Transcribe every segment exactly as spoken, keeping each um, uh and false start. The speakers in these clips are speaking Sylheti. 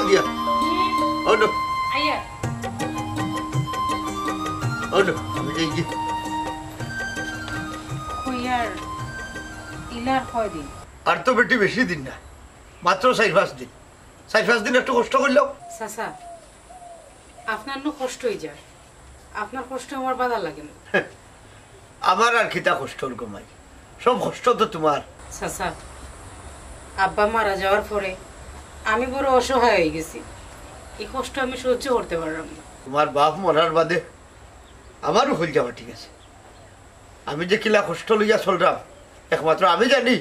দিয়া। ওনো, আইয়া। ওনো, আমি যাই গি। কইয়ার ইলার কয়দিন? আর তো বেটি বেশি দিন না, মাত্র চাইর পাঁচ দিন। চাইর পাঁচ দিন একটু কষ্ট করলাম। চাচা, আপনার নু কষ্ট অই যায়, আপনার কষ্ট আমার বালা লাগে না। আমার আর কিতা কষ্টর গো মাই, সব কষ্ট তো তুমার। চাচা, আব্বা মারা যাওয়ার পরে আমি বড় অসহায় অই গেছি, এই কষ্ট আমি সহ্য করতে পারলাম না। তুমার বাপ মরার বাদে আমারও কইলজা ফাটি গেছে। আমি যে কিলা কষ্ট লইয়া চলরাম, একমাত্র আমি জানি,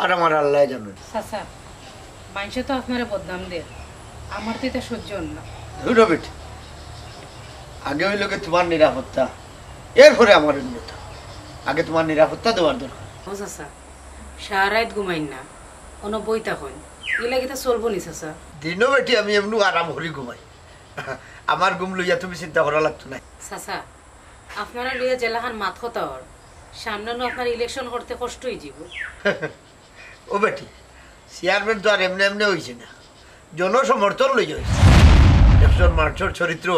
আর আমার আল্লায় জানইন। চাচা, মাইনষে তো আপনারে বদনাম দের, আমার তো ইতা সহ্য অর না। ধুরো বেটি, আগে অইলো গি তুমার নিরাপত্তা, এরপরে আমার উন্নতি। আগে তুমার নিরাপত্তা দেওয়ার দরকার। ও চাচা, সারা রাইত ঘুমাইন না, অনো বই থাকইন, ইলা কিতা চলবো নি চাচা? দিনো বেটি আমি এমনু আরাম করি ঘুমাই, আমার ঘুম লইয়া তুমি চিন্তা করা লাগতো না। চাচা, আপনারে লইয়া যেলাখান মাত কথা অর, সামনে নু আপনার ইলেকশন করতে কষ্ট অই যাইবো। ও বেটি, চেয়ারম্যান তো আর এমনে এমনে অইছে না, জনসমর্থন লইয়া অইছে। একজন মানষর চরিত্র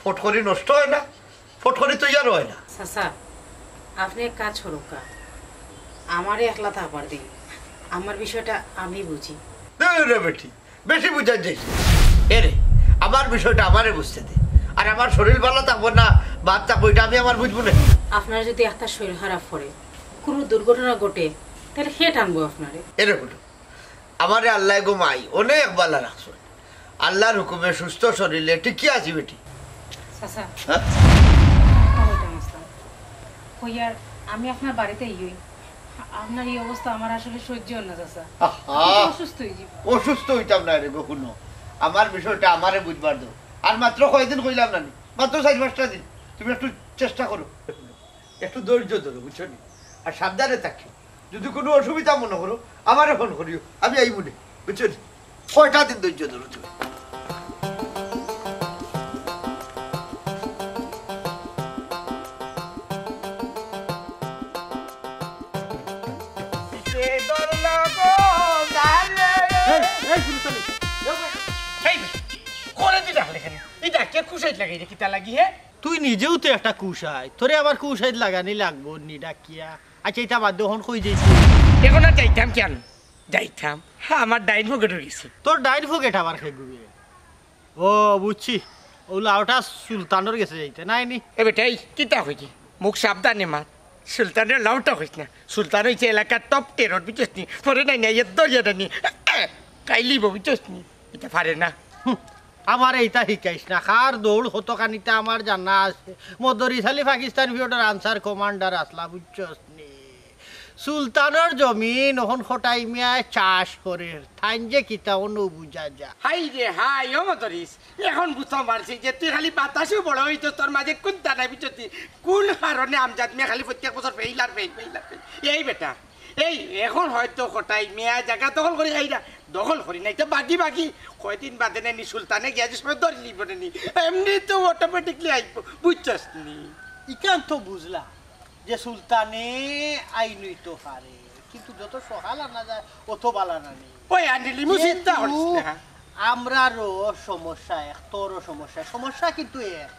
ফট করি নষ্ট অয় না, ফট করি তৈয়ার অয় না। চাচা, আপনে এক কাজ করউক্কা, আমারে একলা থাকবার দিন, আমার বিষয়টা আমি বুঝি। ধুর রে বেটি, বেশি বুঝার যাইস না। এ রে, আমার বিষয়টা আমারে বুঝতে দে। আর আমার শরীর ভালা থাকবো না, বাদ থাকবো, ইটা আমি আমার বুঝবো না। আপনার যদি একটা শরীর খারাপ করে, কুনু দুর্ঘটনা ঘটে, তাইলে কে টানবো আপনারে? এ রে বেটি, আমারে আল্লায় গো মাই অনেক ভালা রাখছইন। আল্লার হুকুমে সুস্থ শরীরে টিকিয়া আছি বেটি। চাচা, হ্যাঁ? কইতাম আসলাম। কইয়ার, আমি আপনার বাড়িত আইয়ার, আপনার এই অবস্থা আমার আসলে সহ্য অর না চাচা। আহা! আমি তো অসুস্থ অই যাইমু। অসুস্থ অইতাম না রে গো, হুনো। আমার বিষয়টা আমারে বুঝবার দেও। আর মাত্র কয়দিন কইলাম না নি? মাত্র চাইর পাঁচটা দিন। তুমি একটু চেষ্টা করো। একটু ধৈর্য ধরো, বুঝছো নি? আর সাবধানে থাকিও। যদি কুনু অসুবিধা মনো করো, আমারে ফোন করিও, আমি আইমু নে, বুঝছো নি? কয়টা দিন ধৈর্য ধরো তুমি। এই, এই, সুলতানি, এই, করে দিলা কেনে? ইটা কে কুশাইত লাগাই রে, কিতা লাগি হে? তুই নিজেও তো একটা কুশাইত, তোরে আবার কুশাইত লাগানি লাগবো নি ডাকিয়া? আচ্ছা, ইটা বাদ দে, অখন কই যাইতে? অখন আর যাইতাম কেনে? যাইতাম? হ্যাঁ, আমার ডাইন পকেট অই গেছে। তোর ডাইন পকেট আবার কে গুবে? ও, বুঝছি, অউ লাউটা সুলতানর গেছে যাইতে, নায় নি? এ বেটা, এই কিতা কইছি? মুখ সাবধানে মাত। সুলতানর লাউটা কইস না। সুলতান অইছে এলাকার টপ টেরর, বুঝছস নি? পরে নাই নাই, এর দরিয়া নি। কাইলি বউ, বুঝছস নি? ইটা পারে না। হুম, আমারে ইতা হিকাইস না। কার দৌড় কতখানিতা আমার জানা আছে। মদরিছ আলী পাকিস্তান পিরিয়ডর আনসার কমান্ডার আছলা, বুঝছস নি? সুলতানর জমিন অখন কটাই মিয়ায় চাষ করের, তাইন যে কিতা অনো বুঝা যায়। হায় রে হায়, ও মদরিছ, অখন বুঝতাম পারছি যে তুই খালি বাতাসেউ বড় অইছস, তোর মাঝে কুন্তা নাই, বুঝছস নি? কুন কারণে আমজাদ মিয়া খালি প্রত্যেক বছর ফেইল আর ফেইল, ফেইল আর ফেইল। এই বেটা, এই অখন হয়তো কটাই মিয়া জাগা দখল করি খাইরা, দখল করি না, ইতা বাগি বাগি কয়দিন বাদে নি সুলতানে গিয়া যে সময় ধরি নিব নি, এমনে তো automatically আইবো, বুঝছস নি? ইখান তো বুঝলাম যে সুলতানে আইন অইতো পারে, কিন্তু যত সকাল আনা যায়, অত বালা না নি। ওই আনিলি, মু চিন্তা করিস না। আমরারও সমস্যা এক, তোরও সমস্যা, সমস্যা কিন্তু এক।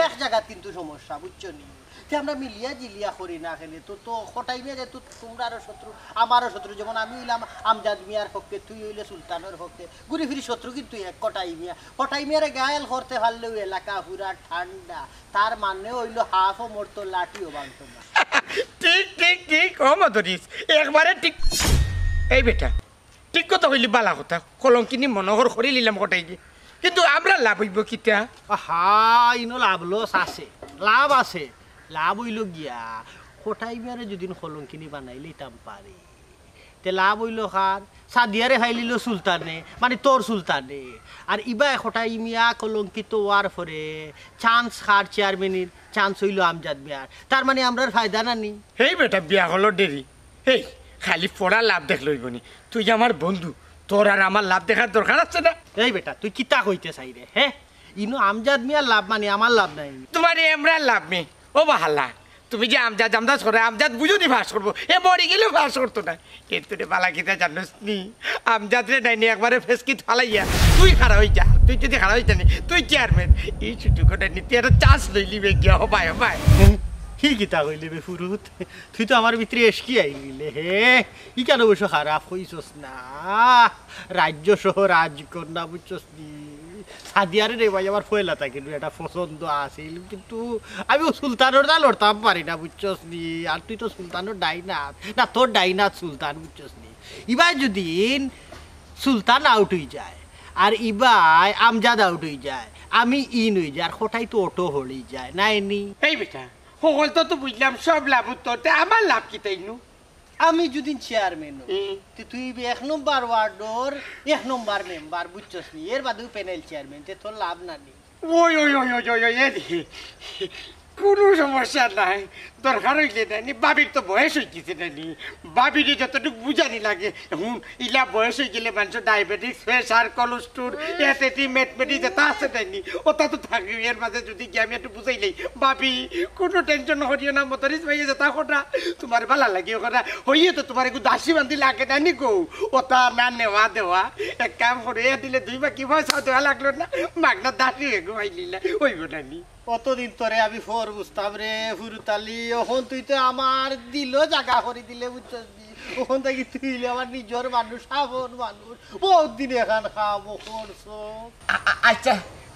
এক জাগাত কিন্তু সমস্যা, বুঝছো নি? তে আমরা মিলিয়া জিলিয়া করি না কেনে, তো, তো কটাই মিয়া যেহেতু তোমরারও শত্রু, আমারও শত্রু, যেমন আমি অইলাম আমজাদ মিয়ার পক্ষে, তুই অইলে সুলতানর পক্ষে, ঘুরি ফিরি শত্রু কিন্তু এক কটাই মিয়া। কটাই মিয়ারে ঘায়েল করতে পারলেউ এলাকা পুরা ঠান্ডা। তার মানে অইলো হাফও মরতো, লাঠিও ভাঙতো না। ঠিক, ঠিক, ঠিক, ও মদরিছ, একবারে ঠিক। এই বেটা, ঠিক কথা কইলি, বালা কথা। কলঙ্কিনী মনোহর করিলিলাম কটাই দি। কিন্তু আমরার লাভ অইবো কিতা? আহা, ইনো লাভ লস আছে, লাভ আছে। লাভ অইলো গিয়া, কটাই মিয়ারে যুদি কলঙ্কিনী বানাইলিতাম পারি, তে লাভ অইলো কার? সাদিয়ারে পাইলিলো সুলতানে, মানে তোর সুলতানে। আর ইবায় কটাই মিয়া কলঙ্কিত অওয়ার পরে chance কার? চেয়ারম্যানির chance অইলো আমজাদ মিয়ার। তার মানে আমরার ফায়দা না নি? হেই বেটা, বিয়া করলো দেরি। হেই, খালি পড়া লাভ দেখলে অইবো নি? তুই আমার বন্ধু, তোর আর আমার লাভ দেখার দরকার আছে না? এই বেটা, তুই কিতা কইতে চাইরে, হে? ইনো আমজাদ মিয়ার লাভ মানে আমার লাভ নাই। তুমার এমরার লাভ নি? ও বাহালা, তুমি যে আমজাদ আমজাদ করে, আমজাদ বুঝো নি পাস করবো, এ মরি গেলেও পাস করতো না। কিন্তু রে বালা কিতা জানোস নি, আমজাদ রে নাইনি একবারে ফেসকিত ফালাইয়া তুই খাড়া অই যা। তুই যদি খাড়া অই জানি, তুই চেয়ারম্যান, এই সুযোগ নাইনি, তুই একটা চান্স লইলি বে গিয়া, হবায় হবায়। হি কিতা কইলে বে ফুরুত, তুই তো আমার ভিতরে এসকি আইলিলে হে। ই কেন অবশ্য খারাপ কইছস না, রাজ্য সহ রাজকন্যা বুঝছস নি? সাদিয়ারে রে ভাই, আমার পয়লা থাকিনু এটা পছন্দ আছিল, কিন্তু আমি ও সুলতানর দা লড়তাম পারি না, বুঝছস নি? আর তুই তো সুলতানর ডাইনাত, না তোর ডাইনাত সুলতান, বুঝছস নি? ইবায় যদি সুলতান আউট অই যায়, আর ইবায় আমজাদ আউট অই যায়, আমি ইন অই যায়, আর কটাই তো অটো হলি যায়, নায় নি? এই বেটা, হকল তো তো বুঝলাম, সব লাভ তোর, তে আমার লাভ কিতা ইনো? আমি যদি চেয়ারম্যান অই, হুম। তে তুই এক নম্বর ওয়ার্ডর এক নম্বর মেম্বার, বুঝছস নি? এর বাদেও প্যানেল চেয়ারম্যান, তে তোর লাভ না নি? ওই, ওই, ওই, ওই, ওই, ওই, এ দি। কোনো সমস্যা নাই। দরকার অইলে নাইনি, ভাবির তো বয়স অই গেছে নাইনি। ভাবিরে যতটুক বুঝানি লাগে, হুন, ইলা বয়স অই গেলে মানষর ডায়াবেটিস, প্রেশার, কোলেস্টেরল, এসিডি, ম্যাথমেটি যেতা আছে নাইনি, ওতা তো থাকবে। এর মাঝে যদি গিয়া আমি একটু বুঝাইলাই, ভাবি, কোনো টেনশন করিও না, মতরিস ভাইয়ে যেতা করা, তোমার বালা লাগে করা, হইয়ে তো তোমার একটু দাসী বান্দি লাগে নাইনি গো, ওতা না নেওয়া দেওয়া, এক কাম করো, এ দিলে দুই বাকি পয়সা দেওয়া লাগলো না, মাগনা দাসী হয়ে ঘুমাইলি না, অইবো নাইনি। অতদিন তোরে আমি ফর বুঝতাম রে, ফুরুতালি, অখন তুই তো আমার দিলো জাগা করি দিলে, বুঝছস নি? অখন থাকি তুই অইলে আমার নিজর মানুষ, আপন মানুষ। বহুত দিন এখান কাম করছস। আ-, আ-, আচ্ছা,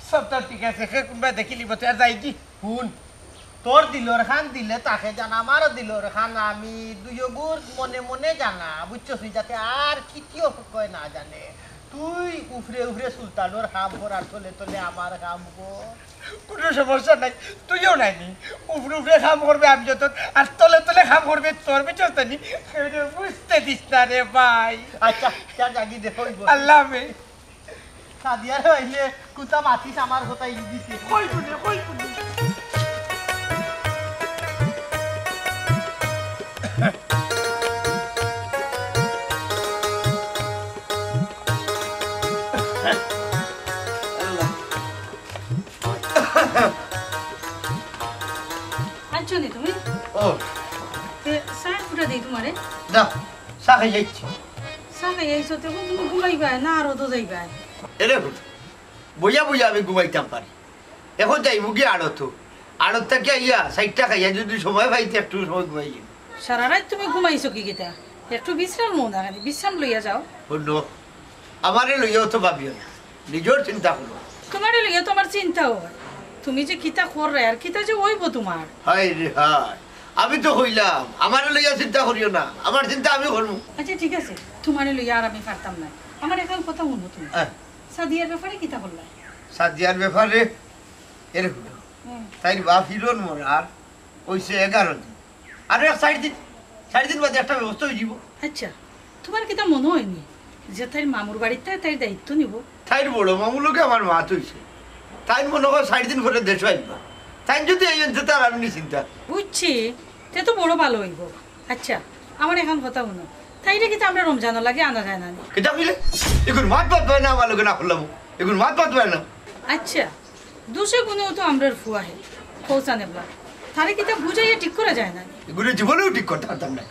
সব তো ঠিক আছে, সে কোনবা দেখিলিবো, তুই আর যাই দি। হুন, তোর দিলর খান দিলে তাকে জানা, আমারও দিলর খান আমি দুইও গুর মনে মনে জানা, বুঝছস নি? যাতে আর কিতিও কয় না জানে। তুই উপরে উপরে সুলতানর কাম কর আর তলে তলে আমার কাম কর। কোনো সমস্যা নাই, তুইও নাইনি। উপরে উপরে কাম করবে আমি যত, আর তলে তলে কাম করবে তোর, বুঝছস নি? কেউরে বুঝতে দিস না রে ভাই। আচ্ছা, যা জাগি দেখো, ওই বস। আল্লাহ হাফেজ। সাদিয়ারে অইলে কুতা মাতিস আমার কথা ই দিছে। কই শুনে, কই শুনে। আইছো নি তুমি? ও। তে চা ফুটা দেই তোমারে? দাও, চা খাই যাইছি। চা খাই আইছো, তে তুমি ঘুমাইবায় না আরো তো যাইবায়? এরে হুন, বইয়া বইয়া আমি ঘুমাইতাম পারি। অখন যাইমু গি আড়তো। আড়ত থাকি আইয়া চাইরটা খাইয়া যদি সময় পাই, তে একটু সময় ঘুমাই যাইমু। সারা রাইত তুমি ঘুমাইছো কি কিতা? একটু বিশ্রাম লও না খালি, বিশ্রাম লইয়া যাও। হুনো, আমারে লইয়াও তো ভাবিও না, নিজর চিন্তা করো। তোমারে লইয়া তো আমার চিন্তাও হয়। তুমি যে কিতা কররায় আর কিতা যে অইবো তোমার। হায় রে হায়, আমি তো কইলাম, আমারে লইয়া চিন্তা করিও না, আমার চিন্তা আমি করমু। আচ্ছা ঠিক আছে, তোমারে লইয়া আর আমি পারতাম না। আমার একখান কথা হুনো তুমি। হ্যাঁ। সাদিয়ার ব্যাপারে কিতা করলায়? সাদিয়ার ব্যাপারে এরে হুনো। হুম। তাইর বাপ হিরন মরার অইছে এগারো দিন। আরো এক চাইর দিন, চাইর দিন বাদে একটা ব্যবস্থা অই যিবো। আচ্ছা, তোমার কিতা মনো অয়নি যে তাইর মামুর বাড়িত তাইর দায়িত্ব নিবো? তাইর বড় মামুর লগে আমার মাত অইছে। তাইন মনো কর চাইর দিন পরে দেশো আইবা। তাইন যদি আইন তে তার আমি নিশ্চিন্তা। বুঝছি, তে তো বড় ভালা অইবো। আচ্ছা, আমার একখান কথা হুনো, তাইরে কিতা আমরা রমজানর লাগি আনা যায় না নি? কিতা কইলে? এগুর মাত মাতবায় না আমার লগে না করলাম। এগুর মাত মাতবায় না। আচ্ছা, দুষে গুণেও তো আমরার ফুয়া হে, কও চাইন এবলা। তারে কিতা বুঝাইয়া ঠিক করা যায় না নি? এগুরে জীবনেও ঠিক করতাম পারতাম না।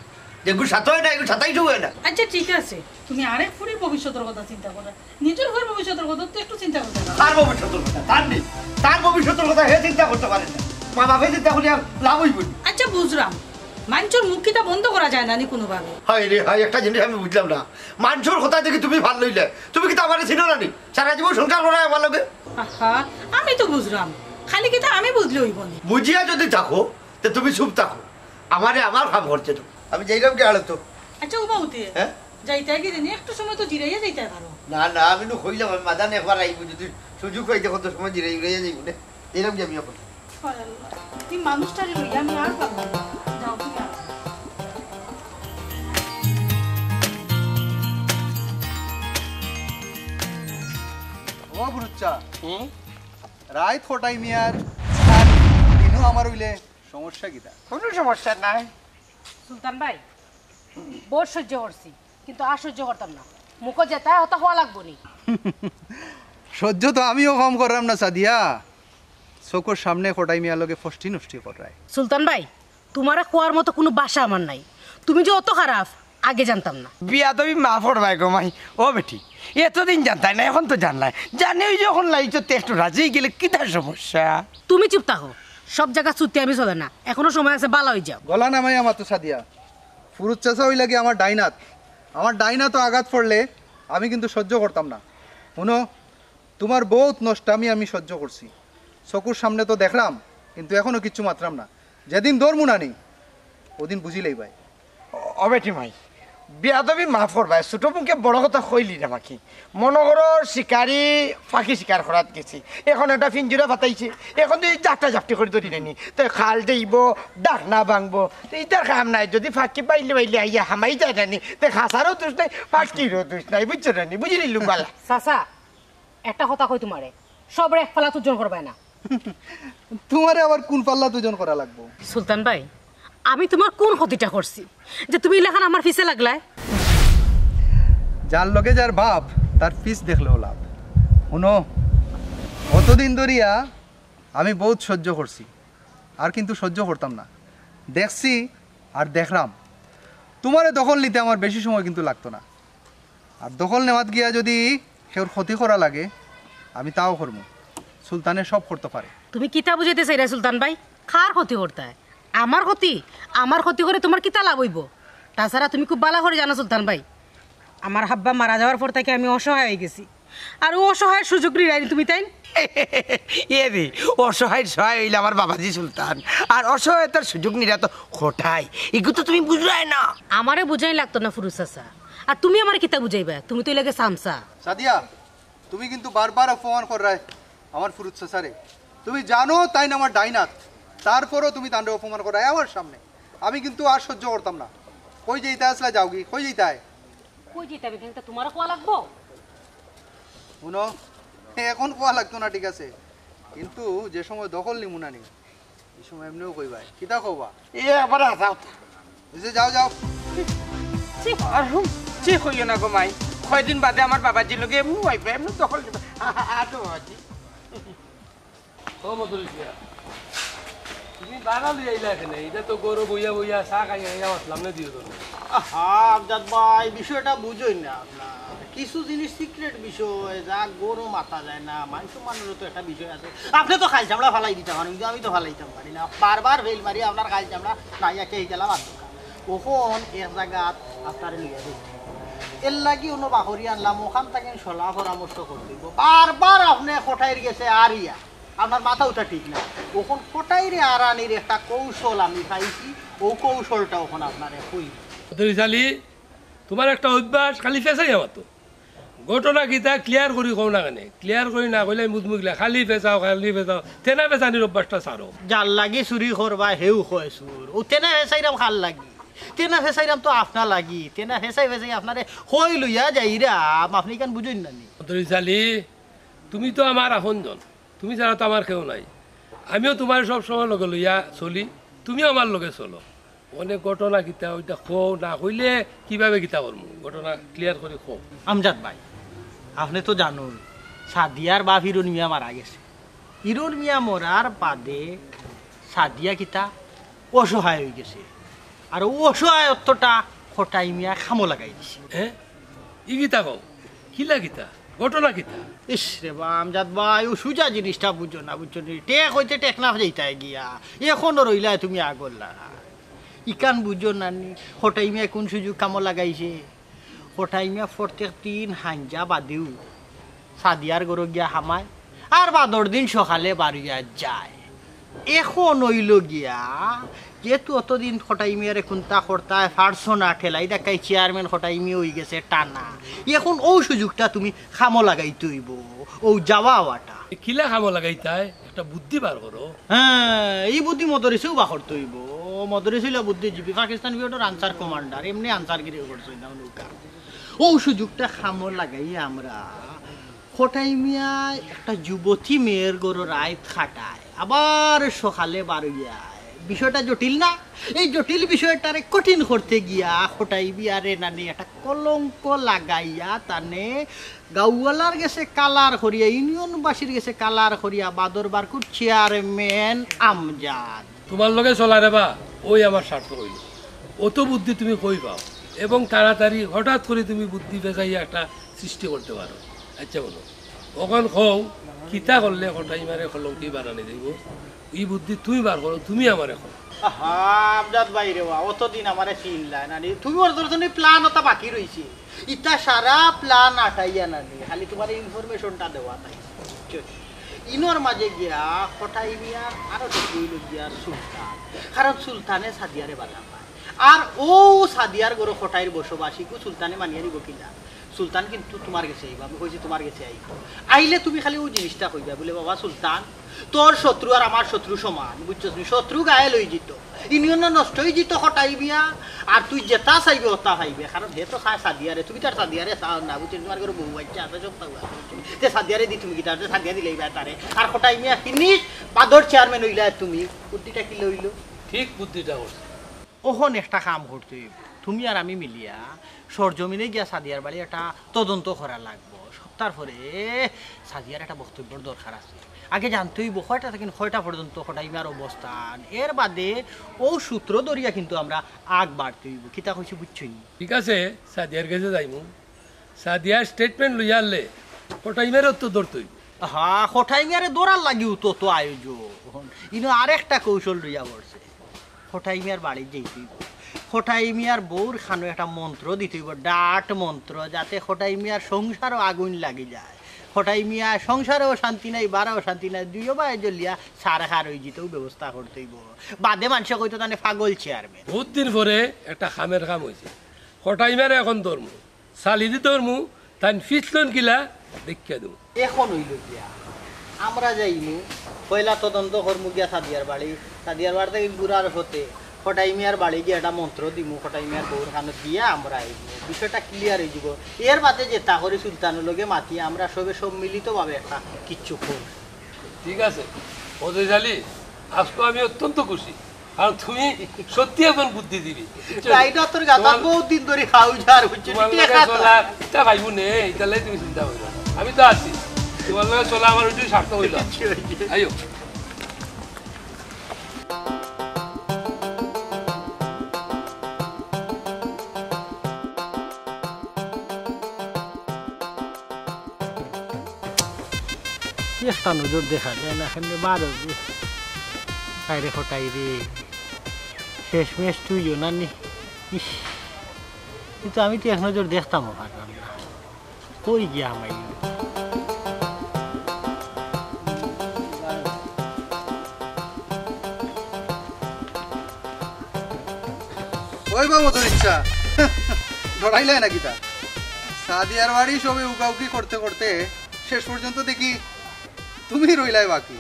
যেগু সাথে অয় না, এগু সাথেই তো অয় না। আচ্ছা, ঠিক আছে, তুমি আরেক ফুরির ভবিষ্যতর কথা চিন্তা করো, নিজর ফুয়ার ভবিষ্যতর কথা তো একটু চিন্তা করতে পারো। তার ভবিষ্যতর কথা, তার নি, তার ভবিষ্যতর কথা হে চিন্তা করতে পারে না। মা বাপে চিন্তা করিয়া লাভ অইবো নি? আচ্ছা, বুঝলাম, মানষর মুখ কিতা বন্ধ করা যায় না নি কোনোভাবে? হায় রে হায়, একটা জিনিস আমি বুঝলাম না, মানষর কথা দেখি তুমি ফাল লইলে, তুমি কিতা আমারে চিনো না নি? সারা জীবন সংসার করায় আমার লগে। আহা, আমি তো বুঝলাম, খালি কিতা আমি বুঝলে অইবো নি? বুঝিয়া যদি থাকো, তে তুমি চুপ থাকো, আমারে আমার কাম করতে দাও। আমি যাইরাম গি আড়তো। আচ্ছা, উবা উঠে। হ্যাঁ? যাইতায় গি দিনে একটু সময় তো জিরাইয়া যাইতায় পারো। না না, আমি নু কইলাম, আমি মাদান একবার আইবো, যদি সুযোগ পাই তখন তো সময় জিরাই উড়াইয়া যাইবো নে। এরকম যাবি এখন। হায় আল্লাহ, এই মানুষটারে লইয়া আমি আর পারলাম না। যাও তুমি আর। ও বুরুচ্চা, হুম? রাইত কটাই মিয়ার আর দিনও আমার অইলে সমস্যা কিতা? কোনো সমস্যা নাই। সুলতান ভাই, বউত সহ্য করছি, কিন্তু আর সহ্য করতাম না। মুখো যেতা অতা কওয়া লাগবো নি। সহ্য তো আমিও কম কররাম না সাদিয়া। চকুর সামনে কটাই মিয়ার লগে ফষ্টি নষ্টি কররায়। সুলতান ভাই, তুমারে কওয়ার মতো কুনু ভাষা আমার নাই। তুমি যে অত খারাপ, আগে জানতাম না। বিয়াদবি মাফ করবায় গো মাই। ও বেটি, এতদিন জানতায় না, এখন তো জানলায়। জানি ওই যে এখন লাইছো তে একটু রাজি গেলে কিতা সমস্যা? তুমি চুপ থাকো, সব জাগা চুতি আমি চলে না, এখনো সময় আছে, বালা অই যাও। গলা নামাইয়া মাতো সাদিয়া, ফুরুত চাচা অইলা গি আমার ডাইন আত, আমার ডাইন আতো আঘাত পড়লে আমি কিন্তু সহ্য করতাম না। হুনো, তুমার বউত নষ্টামি আমি সহ্য করছি, চকুর সামনে তো দেখরাম, কিন্তু এখনো কিচ্ছু মাতরাম না। যেদিন ধরমু না নি, ওদিন বুঝিলাইবায়। ও বেটি মাই, বিয়াদবি মাফ করবায়, ছোট মুখে বড় কথা কইলি না বাকি। মনো করো শিকারি ফাকি শিকার করাত গেছে, এখন একটা ফিঞ্জুরা ফাতাইছে, এখন তো এই জাপটা জাপটি করি ধরি নানি, তো খাল দেইব, ডাকনা ভাঙবো, তো ইতার কাম নাই। যদি ফাকি পাইলে পাইলে আইয়া হামাই যায় নানি, তো খাসারও দোষ নাই, ফাকিরও দোষ নাই, বুঝছো নানি? বুঝিলিলু বালা। চাচা, একটা কথা কই তুমারে, সবরে এক পাল্লাত ওজন করবায় না। তুমারে আবার কুন পাল্লাত ওজন করা লাগবো? সুলতান ভাই, আমি তুমার কুন ক্ষতিটা করছি যে তুমি ইলাখান আমার পিছে লাগলায়? যার লগে যার ভাব, তার পিছ দেখলেও লাভ। হুনো, অতদিন ধরিয়া আমি বউত সহ্য করছি, আর কিন্তু সহ্য করতাম না। দেখছি আর দেখরাম। তুমারে দখল নিতে আমার বেশি সময় কিন্তু লাগতো না। আর দখল নেওয়াত গিয়া যদি কেউর ক্ষতি করা লাগে, আমি তাও করমু। সুলতানে সব করতো পারে। তুমি কিতা বুঝাইতে চাইরায় সুলতান ভাই? কার ক্ষতি করতায়? আমার ক্ষতি? আমার ক্ষতি করি তুমার কিতা লাভ অইবো? তাছাড়া তুমি খুব বালা করি জানো সুলতান ভাই, আমার হাব্বা মারা যাওয়ার পর থাকি আমি অসহায় অই গেছি। আর অউ অসহায় সুযোগ নিরায়নি তুমি তাইন। এ রে, অসহায় সহায় অইলে আমার বাবাজি সুলতান, আর অসহায়তার সুযোগ নিরা তো কটাই। ইগু তো তুমি বুঝরায় না। আমারে বুঝাইন লাগতো না ফুরুত চাচা, আর তুমি আমারে কিতা বুঝাইবায়? তুমি তো ইলাগে চামচা। সাদিয়া, তুমি কিন্তু বারবার অপমান কররায় আমার ফুরুত চাচারে। তুমি জানো তাইন আমার ডাইন আত, তারপরও তুমি তানরে অপমান কররায় আমার সামনে। আমি কিন্তু আর সহ্য করতাম না। কই যাইতায় আছলায়, যাওগি, কই যাইতায়? কই যাইতাম? ইখান তো তুমারে কওয়া লাগবো। হুনো, এখন কওয়া লাগতো না, ঠিক আছে, কিন্তু যে সময় দখল নিমু না নি, এই সময় এমনেউ কইবায়। কিতা কওবা? এ আবার হাছা কথা। অইছে, যাও, যাও। ছি। আর হুম, ছি কইও না গো মাই। কয়দিন বাদে আমার বাবাজির লগে এমনেউ আইবা, এমনেউ দখল নিবা। আ, আ, আ, তো বাবাজি। ও মদরিস মিয়া, তুমি বাড়া লইয়া আইলা কেনে? ইটা তো ঘরো বইয়া বইয়া চা খাইয়া খাইয়া মাতলাম না দিও তো। আহা, আমজাদ ভাই, বিষয়টা বুঝইন না আপনার। কিছু জিনিস সিক্রেট বিষয়, যা ঘরো মাতা যায় না, মান সম্মানরও তো একটা বিষয় আছে। আপনে তো খাইল চামড়া ফালাই দিতা পারইন, কিন্তু আমি তো ফালাইতাম পারি না। বারবার ফেইল মারি আপনার খাইল চামড়া নাই একটা হিটালা বাদ দরকার। অখন এক জাগাত আপনারে লইয়া যাইতে। এরলাগি অনো বাহরি আনলাম, অখান থাকি সলা পরামর্শ করতে অইবো। বারবার আপনে কটাইর গেছে আরিয়া। আপনার মাথা উঠা ঠিক না। অখন কটাইরে আরানির একটা কৌশল আমি পাইছি, অউ কৌশলটা অখন আপনারে কইমু। মদরিস আলী, তুমার একটা অভ্যাস, খালি ফেছাইয়া মাতো। ঘটনা কিতা ক্লিয়ার করি কও না কেনে? ক্লিয়ার করি না কইলে আমি বুঝমু কিলা? খালি ফেছাও, খালি ফেছাও। তেনা ফেছানির অভ্যাসটা ছাড়ো। যার লাগি চুরি করবা, হেউ কয় চুর। অউ তেনা ফেছাইরাম কার লাগি? তেনা ফেছাইরাম তো আপনার লাগি। তেনা ফেছাই ফেছাই আপনারে কই লইয়া যাইরাম, আপনে ইখান বুঝইন না নি? মদরিস আলী, তুমি তো আমার আপনজন। তুমি ছাড়া তো আমার কেউ নাই। আমিও তুমারে সব সময় লগে লইয়া চলি, তুমিও আমার লগে চলো। অনে ঘটনা কিতা, ওইটা কও, না কইলে কিভাবে কিতা করমু? ঘটনা ক্লিয়ার করি কও। আমজাদ ভাই, আপনে তো জানইন, সাদিয়ার বাপ হিরন মিয়া মারা গেছে। হিরন মিয়া মরার বাদে সাদিয়া কিতা অসহায় অই গেছে। আর অউ অসহায়ত্বটা কটাই মিয়া কামো লাগাই দিছে। হ্যাঁ? ই কিতা কও? কিলা কিতা? ঘটনা কিতা? ইস রে বা, আমজাদ ভাই, অউ সুজা জিনিসটা বুঝো না, বুঝছো নি? টেক অইতে টেকনাফ যাইতায় গিয়া, অখনো রইলায় তুমি আগর লাখান। ইখান বুঝো না নি? কটাই মিয়া কুন সুযোগ কামো লাগাইছে? কটাই মিয়া প্রত্যেক দিন হাইঞ্জা বাদেউ সাদিয়ার ঘরো গিয়া হামায়, আর বাদর দিন সকালে বারইয়া যায়। অখন অইলো গিয়া, যেহেতু অতদিন কটাই মিয়ারে কুন্তা করতায় পারছো না, ঠেলাই দেখাই চেয়ারম্যান কটাই মিয়া অই গেছে টানা, অখন অউ সুযোগটা তুমি কামো লাগাইতে অইবো, অউ যাওয়া আওয়াটা। এ কিলা কামো লাগাইতায়? একটা বুদ্ধি বার করো। হ্যাঁ, ই বুদ্ধি মদরিছেও বার করতে অইবো। মদরিছ অইলা বুদ্ধিজীবী, পাকিস্তান পিরিয়ডর আনসার কমান্ডার, এমনে আনসারগিরি করছে না নৌকা। অউ সুযোগটা কামো লাগাইয়া আমরা কটাই মিয়া একটা যুবতী মেয়ের ঘরো রাইত কাটায়, আবার সকালে বারইয়া আয়। বিষয়টা জটিল না? এই জটিল বিষয়টারে কঠিন করতে গিয়া কটাই মিয়ারে নানি একটা কলঙ্ক লাগাইয়া তানে গাঁওয়ালার গেছে কালার করিয়া, ইউনিয়নবাসীর গেছে কালার করিয়া বাদর বারকুর চেয়ারম্যান আমজাদ। তুমার লগে চলা রে বা, ওই আমার স্বার্থ অইল। অত বুদ্ধি তুমি কই পাও? এবং তাড়াতাড়ি হঠাৎ করি তুমি বুদ্ধি পেঁচাইয়া একটা সৃষ্টি করতে পারো। আচ্ছা বলো, অখন কও, কিতা করলে কটাই ইমারে কলঙ্কি বানানি যাইব? ই বুদ্ধি তুমি বার করো, তুমি আমারে কও। আহা, আমজাদ ভাই রে বা, অতদিন আমারে চিনলায় না নি। তুমি ওর ধরো নি plan ওটা বাকি রইছে। ইটা সারা plan আটাইয়া না নি, খালি তোমার information টা দেওয়া তাই। বুঝছো? ইনোর মাঝে গিয়া কটাই মিয়ার আরো তো কইল গিয়া সুলতান, কারণ সুলতানে সাদিয়ারে বালা পায়। আর ও সাদিয়ার ঘরো কটাইর বসবাসীকে সুলতানে মানিয়া নিব কিলা? সুলতান কিন্তু তোমার গেছে আইব, আমি কইছি তোমার গেছে আইব। আইলে তুমি খালি ওই জিনিসটা কইবা, বলে, "বাবা সুলতান, তোর শত্রু আর আমার শত্রু সমান, বুঝছস নি? শত্রু গায়ে লই জিত, ইউনিয়ন নষ্ট হয়ে জিত কটাই মিয়া, আর তুই যেটা চাইবে ওটা পাইবে, কারণ হে তো খায় সাদিয়ারে, তুমি তার সাদিয়ারে চাও না, বুঝছো? তোমার ঘরে বউ বাচ্চা আছে, সব পাওয়া আছে, বুঝছো? যে সাদিয়ারে দি তুমি কিতা, যে সাদিয়া দিলেই বা তারে, আর কটাই মিয়া finish, বাদর চেয়ারম্যান হইলা তুমি, বুদ্ধিটা কি লইল?" ঠিক বুদ্ধিটা করছে। অখন একটা কাম করতে হইব, তুমি আর আমি মিলিয়া সরজমিনে গিয়া সাদিয়ার বাড়ি একটা তদন্ত করা লাগবো। সপ্তাহ পরে সাদিয়ার একটা বক্তব্যর দরকার আছে। আগে জানতে হইব কয়টা থেকে কয়টা পর্যন্ত কটাই মিয়ার অবস্থান, এর বাদে ও সূত্র ধরিয়া কিন্তু আমরা আগ বাড়তে হইব। কিতা কইছি বুঝছইন? ঠিক আছে, সাদিয়ার গেছে যাইমু। সাদিয়ার statement লইয়া আনলে কটাই মিয়ারও তো ধরতে হইব। হা, কটাই মিয়ারে ধরার লাগিও তো, তো আয়োজন। ইনো আরেকটা কৌশল লইয়া পড়ছে। কটাই মিয়ার বাড়ি যেতে হইব। কটাই মিয়ার বউর খানো একটা মন্ত্র দিতে হইব, ডাট মন্ত্র, যাতে কটাই মিয়ার সংসারও আগুন লাগি যায়। কটাই মিয়া সংসারেও শান্তি নাই, বাড়াও শান্তি নাই, দুইও বায় জ্বলিয়া সারখার হয়ে যেতেও ব্যবস্থা করতে হইব। বাদে মানষে কইতো তানে পাগল চেয়ারম্যান। বহুত দিন পরে একটা খামের কাম হইছে। কটাই মিয়ারে অখন ধরমু। চালি দি ধরমু, তাইন ফিছলইন কিলা দেখিয়া দিমু। অখন হইল গিয়া, আমরা যাইমু, পয়লা তদন্ত করমু গিয়া সাদিয়ার বাড়ি, সাদিয়ার বাড়ি থেকে ঘুরার পথে কটাই মিয়ার বাড়ি গিয়া একটা মন্ত্র দিমু, কটাই মিয়ার বউর কানো দিয়া আমরা আইমু, বিষয়টা clear হয়ে যাব। এর বাদে যেটা করি সুলতানর লগে মাতি আমরা সবে সম্মিলিতভাবে একটা কিচ্ছু করব। ঠিক আছে, মদরিছ আলী, আজকে আমি অত্যন্ত খুশি, কারণ তুমি সত্যি একজন বুদ্ধিজীবী, বুঝছো? তাই না? তোর গাদা তোমার, বহুত দিন ধরে খাও যার, বুঝছো? তোমার ঠিক লগে আছে। চলা, ইটা ভাইবো নে, ইটা লই তুমি চিন্তা করো না। আমি তো আছি, তোমার লগে চলা আমার ওইটাই সার্থক হইল। আইও। একটা নজর দেখা যায় না, এখানে বারো। আরে কটাই রে, শেষমেশ তুইও না নি। ইস, কিন্তু আমি তো এক নজর দেখতামও পারলাম না। কই গিয়া হামাইল? ওই বা মদরিছ, ডরাইলায় না কিতা? সাদিয়ার বাড়ি সবে উকাউকি করতে করতে শেষ পর্যন্ত দেখি তুমি রইলায় বাকি।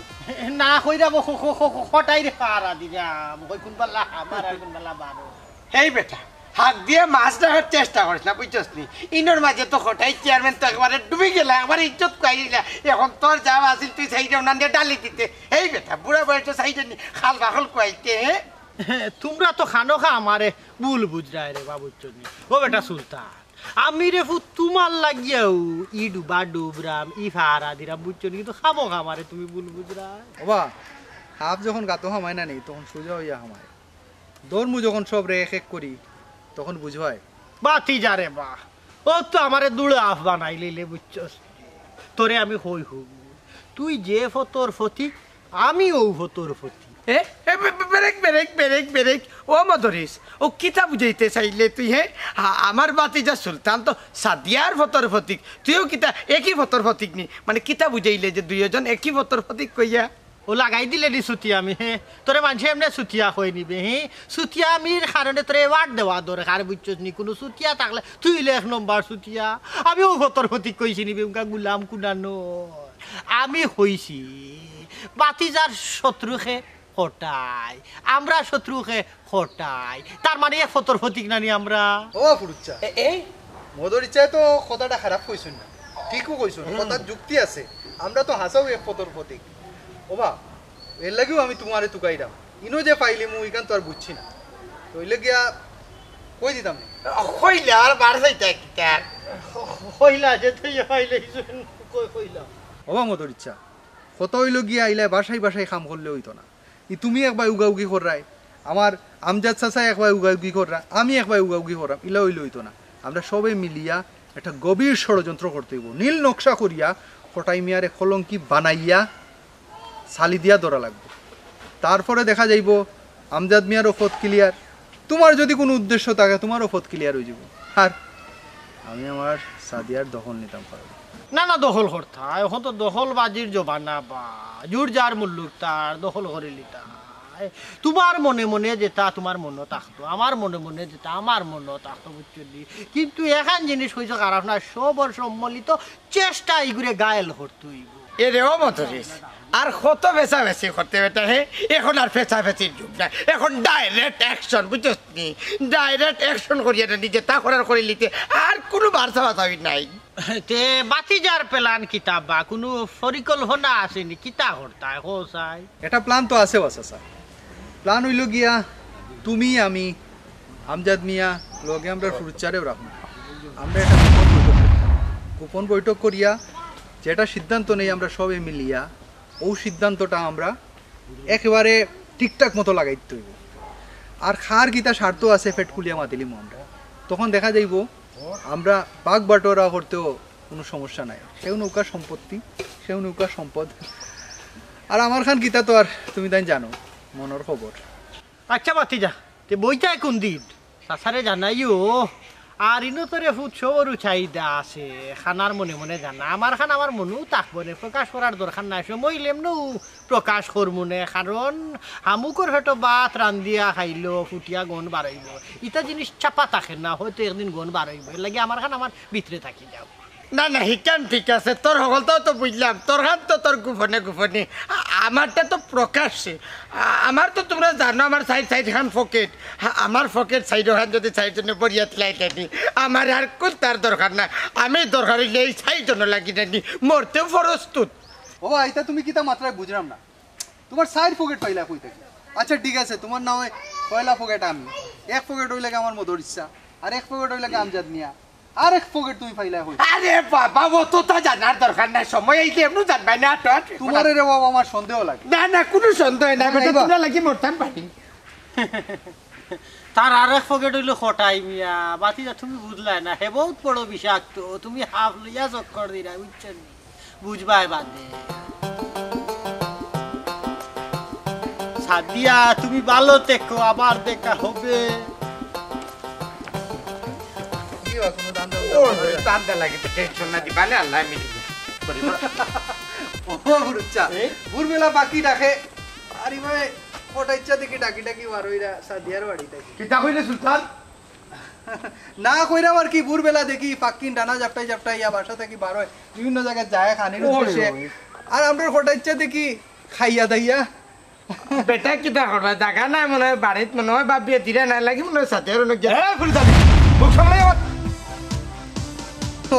না কইরা ব-, ক-, ক-, ক-, ক-, কটাই রে পারা দিলাম। কই কোন বালা আমার আর কোন বালা বারো। হেই বেটা, হাত দিয়া মাছ ধরার চেষ্টা করিস না, বুঝছস নি? ইনোর মাঝে তো কটাই চেয়ারম্যান তো একবারে ডুবি গেলা, একবারে ইজ্জত খুয়াই দিলা। এখন তোর যা আছিল তুই সাইডে ওনান দিয়ে ডালি দিতে। হেই বেটা, বুড়া বয়সে সাইডে নি খাল বাখল খুয়াইতে, হ্যাঁ? তোমরা তো খানোখা আমারে ভুল বুঝরায় রে বা, বুঝছো নি? ও বেটা সুলতান, আমি রে ফুত তোমার লাগিয়াও ই ডুবা ডুবরাম, ই ফারা দিরাম, বুঝছো নি? কিন্তু খামোখা আমারে তুমি ভুল বুঝরায়। ওবা, হাফ যখন গাতো হামায় না নি, তখন সোজা হইয়া হামায়। ধর্ম যখন সব রে এক এক করি, তখন বুঝবায়। বাতি যা রে বা, ও তো আমারে দুড়া আফ বানাই লইলে, বুঝছস? তোরে আমি কই হব, তুই যে ফতর ফতিক, আমি ও ফতর ফতিক। এ, এ, বে-, বে-, বেরেক, বেরেক, বেরেক, বেরেক। ও মদরিছ, ও কিতা বুঝাইতে চাইলে তুই, হে? আ-, আমার বাতিজা সুলতান তো সাদিয়ার ফতর ফতিক, তুইও কিতা একই ফতর ফতিক নি? মানে কিতা বুঝাইলে যে দুইজন একই ফতর ফতিক কইয়া? ও লাগাই দিলে নি চুতিয়া মি, হে? তোরে মানষে এমনে চুতিয়া কই নিবে, হে? চুতিয়া মির কারণে তোরে award দেওয়া দরকার, বুঝছস নি? কুনু চুতিয়া থাকলে তুই অইলে এক নম্বর চুতিয়া। আমি ও ফতর ফতিক কইছি নিবে, উনকা গুলাম কুনানো। আমি কইছি, বাতিজার শত্রুকে কটাই, আমরা শত্রুকে কটাই। তার মানে এক ফতর ফতিক নানি আমরা? ও ফুরুচ্চা। এ, এই? মদরিছায় তো কথাটা খারাপ কইছইন না, ঠিকও কইছইন, কথার যুক্তি আছে। আমরা তো হাছাউ এক ফতর ফতিক। ওবা, এর লাগিও আমি তোমারে তুকাইরাম। ইনো যে পাইলিমু, ইখান তো আর বুঝছি না। তো অইলে গিয়া কই দিতাম নি? কইলে আর বার যাইতা কিতা? কইলা যে তুই পাইলে কই-, কইলা। ওবা মদরিছায়, কথা অইল গিয়া ইলা বাসায় বাসায় কাম করলে অইতো না। ই তুমি একবার উগাউগি কররায়, আমার আমজাদ চাচায় একবার উগাউগি কররা, আমি একবার উগাউগি কররাম, ইলা অইলে অইতো না। আমরা সবে মিলিয়া একটা গভীর ষড়যন্ত্র করতে অইবো। নীল নকশা করিয়া কটাই মিয়ারে কলঙ্কি বানাইয়া ছালি দিয়া ধরা লাগবো। তারপরে দেখা যাইবো আমজাদ মিয়ারও পথ ক্লিয়ার। তুমার যদি কুনু উদ্দেশ্য থাকে, তুমারও পথ ক্লিয়ার অইযিবো। আর আমি আমার সাদিয়ার দখল নিতাম পারবো। না না, দখল করতা। অখন তো দখলবাজির জমানা বা, জুর যার মুল্লুক তার, দখল করিলিতা। তুমার মনে মনে যেতা তুমার মনো থাকতো, আমার মনে মনে যেতা আমার মনো থাকতো, বুঝছো নি? কিন্তু এখান জিনিস কইছো খারাপ না, সবর সম্মিলিত চেষ্টা ইগুরে ঘায়েল করতে অইবো। এরে ও মতরিস, আর কত বেচাবেচি করতে বেটা হে? এখন আর ফেচাফেচির যুগ না, এখন direct action, বুঝছস নি? Direct action করিয়া না নিজে তা করার করিলিতে আর কুনু বার্তা বাতাবি নাই। তে বাতিজার plan কিতা বা? কুনু পরিকল্পনা আছে নি? কিতা করতায় কও চাই? একটা plan তো আছে বা চাচা। Plan অইলো গিয়া তুমি, আমি, আমজাদ মিয়া, লগে আমরার ফুরুচ্চারেও রাখমু। আমরা একটা গোপন বৈঠক করতাম। গোপন বৈঠক করিয়া যেটা সিদ্ধান্ত নেই আমরা সবে মিলিয়া, অউ সিদ্ধান্তটা আমরা একেবারে ঠিকঠাক মতো লাগাইতে অইবো। আর কার কিতা স্বার্থ আছে পেট খুলিয়া মাতিলিমু আমরা। তখন দেখা যাইবো আমরা ভাগ বাটোয়ারা করতেও কুনু সমস্যা নাই। কেউ নৌকা সম্পত্তি, কেউ নৌকা সম্পদ। আর আমার খান কিতা তো আর তুমি তাইন জানো, মনর খবর। আচ্ছা বাতিজা, তে বইতায় কুনদিন? চাচারে জানাইও। আর ইনো তোরে ফুত সবরউ চাহিদা আছে, খানার মনে মনে জানা। আমার খান আমার মনেও থাকবো নে, প্রকাশ করার দরকার নাই। সময় অইলে এমনেউ প্রকাশ করমু নে, কারণ হামুকর পেটো ভাত রান্দিয়া খাইলো, ফুটিয়া গন্ধ বারইবো। ইতা জিনিস চাপা থাকে না, হয়তো একদিন গন্ধ বারইবো। এরলাগি আমার খান আমার ভিতরে থাকি যাউক। না না, হিকান ঠিক আছে, তোর হকলতাও তো বুঝলাম, তোর খান তো তোর গোপনে গোপনে, আ- আমারটা তো প্রকাশ্যে। আ- আমার তো তুমরা জানো আমার চাইর চাইর খান পকেট, আ- আমার পকেট চাইর খান যদি চাইর জনে ভরিয়া থলাইতায়নি, আমার আর কুন্তার দরকার না। আমি দরকার অইলে এই চাইর জনর লাগি নানি মরতেও প্রস্তুত। ওবা, ইতা তুমি কিতা মাতরায় বুঝরাম না। তুমার চাইর পকেট পাইলায় কই থাকি? আচ্ছা ঠিক আছে, তুমার না অয় পয়লা পকেট আমি, এক পকেট অইলোগি আমার মদরিচ্ছা, আর এক পকেট অইলোগি আমজাদ মিয়া, আর এক পকেট তুমি পাইলায় কই? আরে বাবা, অততা জানার দরকার নাই, সময় অইলে এমনেউ জানবায় না, আটো আটো। তুমারে রে বাবা আমার সন্দেহ লাগে। না না, কুনু সন্দেহ নাই, না, বেটা, না, তুমরার লাগি মরতাম পারি। তার আরেক পকেট অইলো কটাই মিয়া। বাতিজা, তুমি বুঝলায় না, হে বউত বড় বিষাক্ত, তুমি হাফ লইয়া চক্কর দিরায়, বুঝছো নি? বুঝবায় বাদে। সাদিয়া, তুমি ভালো থেকো, আবার দেখা হবে। ও, ধান্দা লাগে তো, টেনশন না দিবা না, আল্লাহ মিলি। ও বুরুচ্চা, ভোরবেলা পাখি ডাকে, আরে ভাই, কটাইচ্ছা দেখি ডাকি ডাকি বার অইরা সাদিয়ার বাড়ি থাকি। কিতা কইলে সুলতান? না কইরাম আর কি, ভোরবেলা দেখি পাখিন ডানা জাপটাই জাপটাই ইয়া বাসা থাকি বার অয়, বিভিন্ন জাগাত যায় খানির উদ্দেশ্যে। আর আমরার কটাইচ্ছা দেখি খাইয়া দাইয়া। বেটা কিতা করবা, জাগা নাই মনে অয় বাড়িত, মনে অয় বাপ বিয়া দিরা নাই লাগি মনে অয় সাথে আর অনেক এ, ফুলদানি, মুখ সামলাই আমার।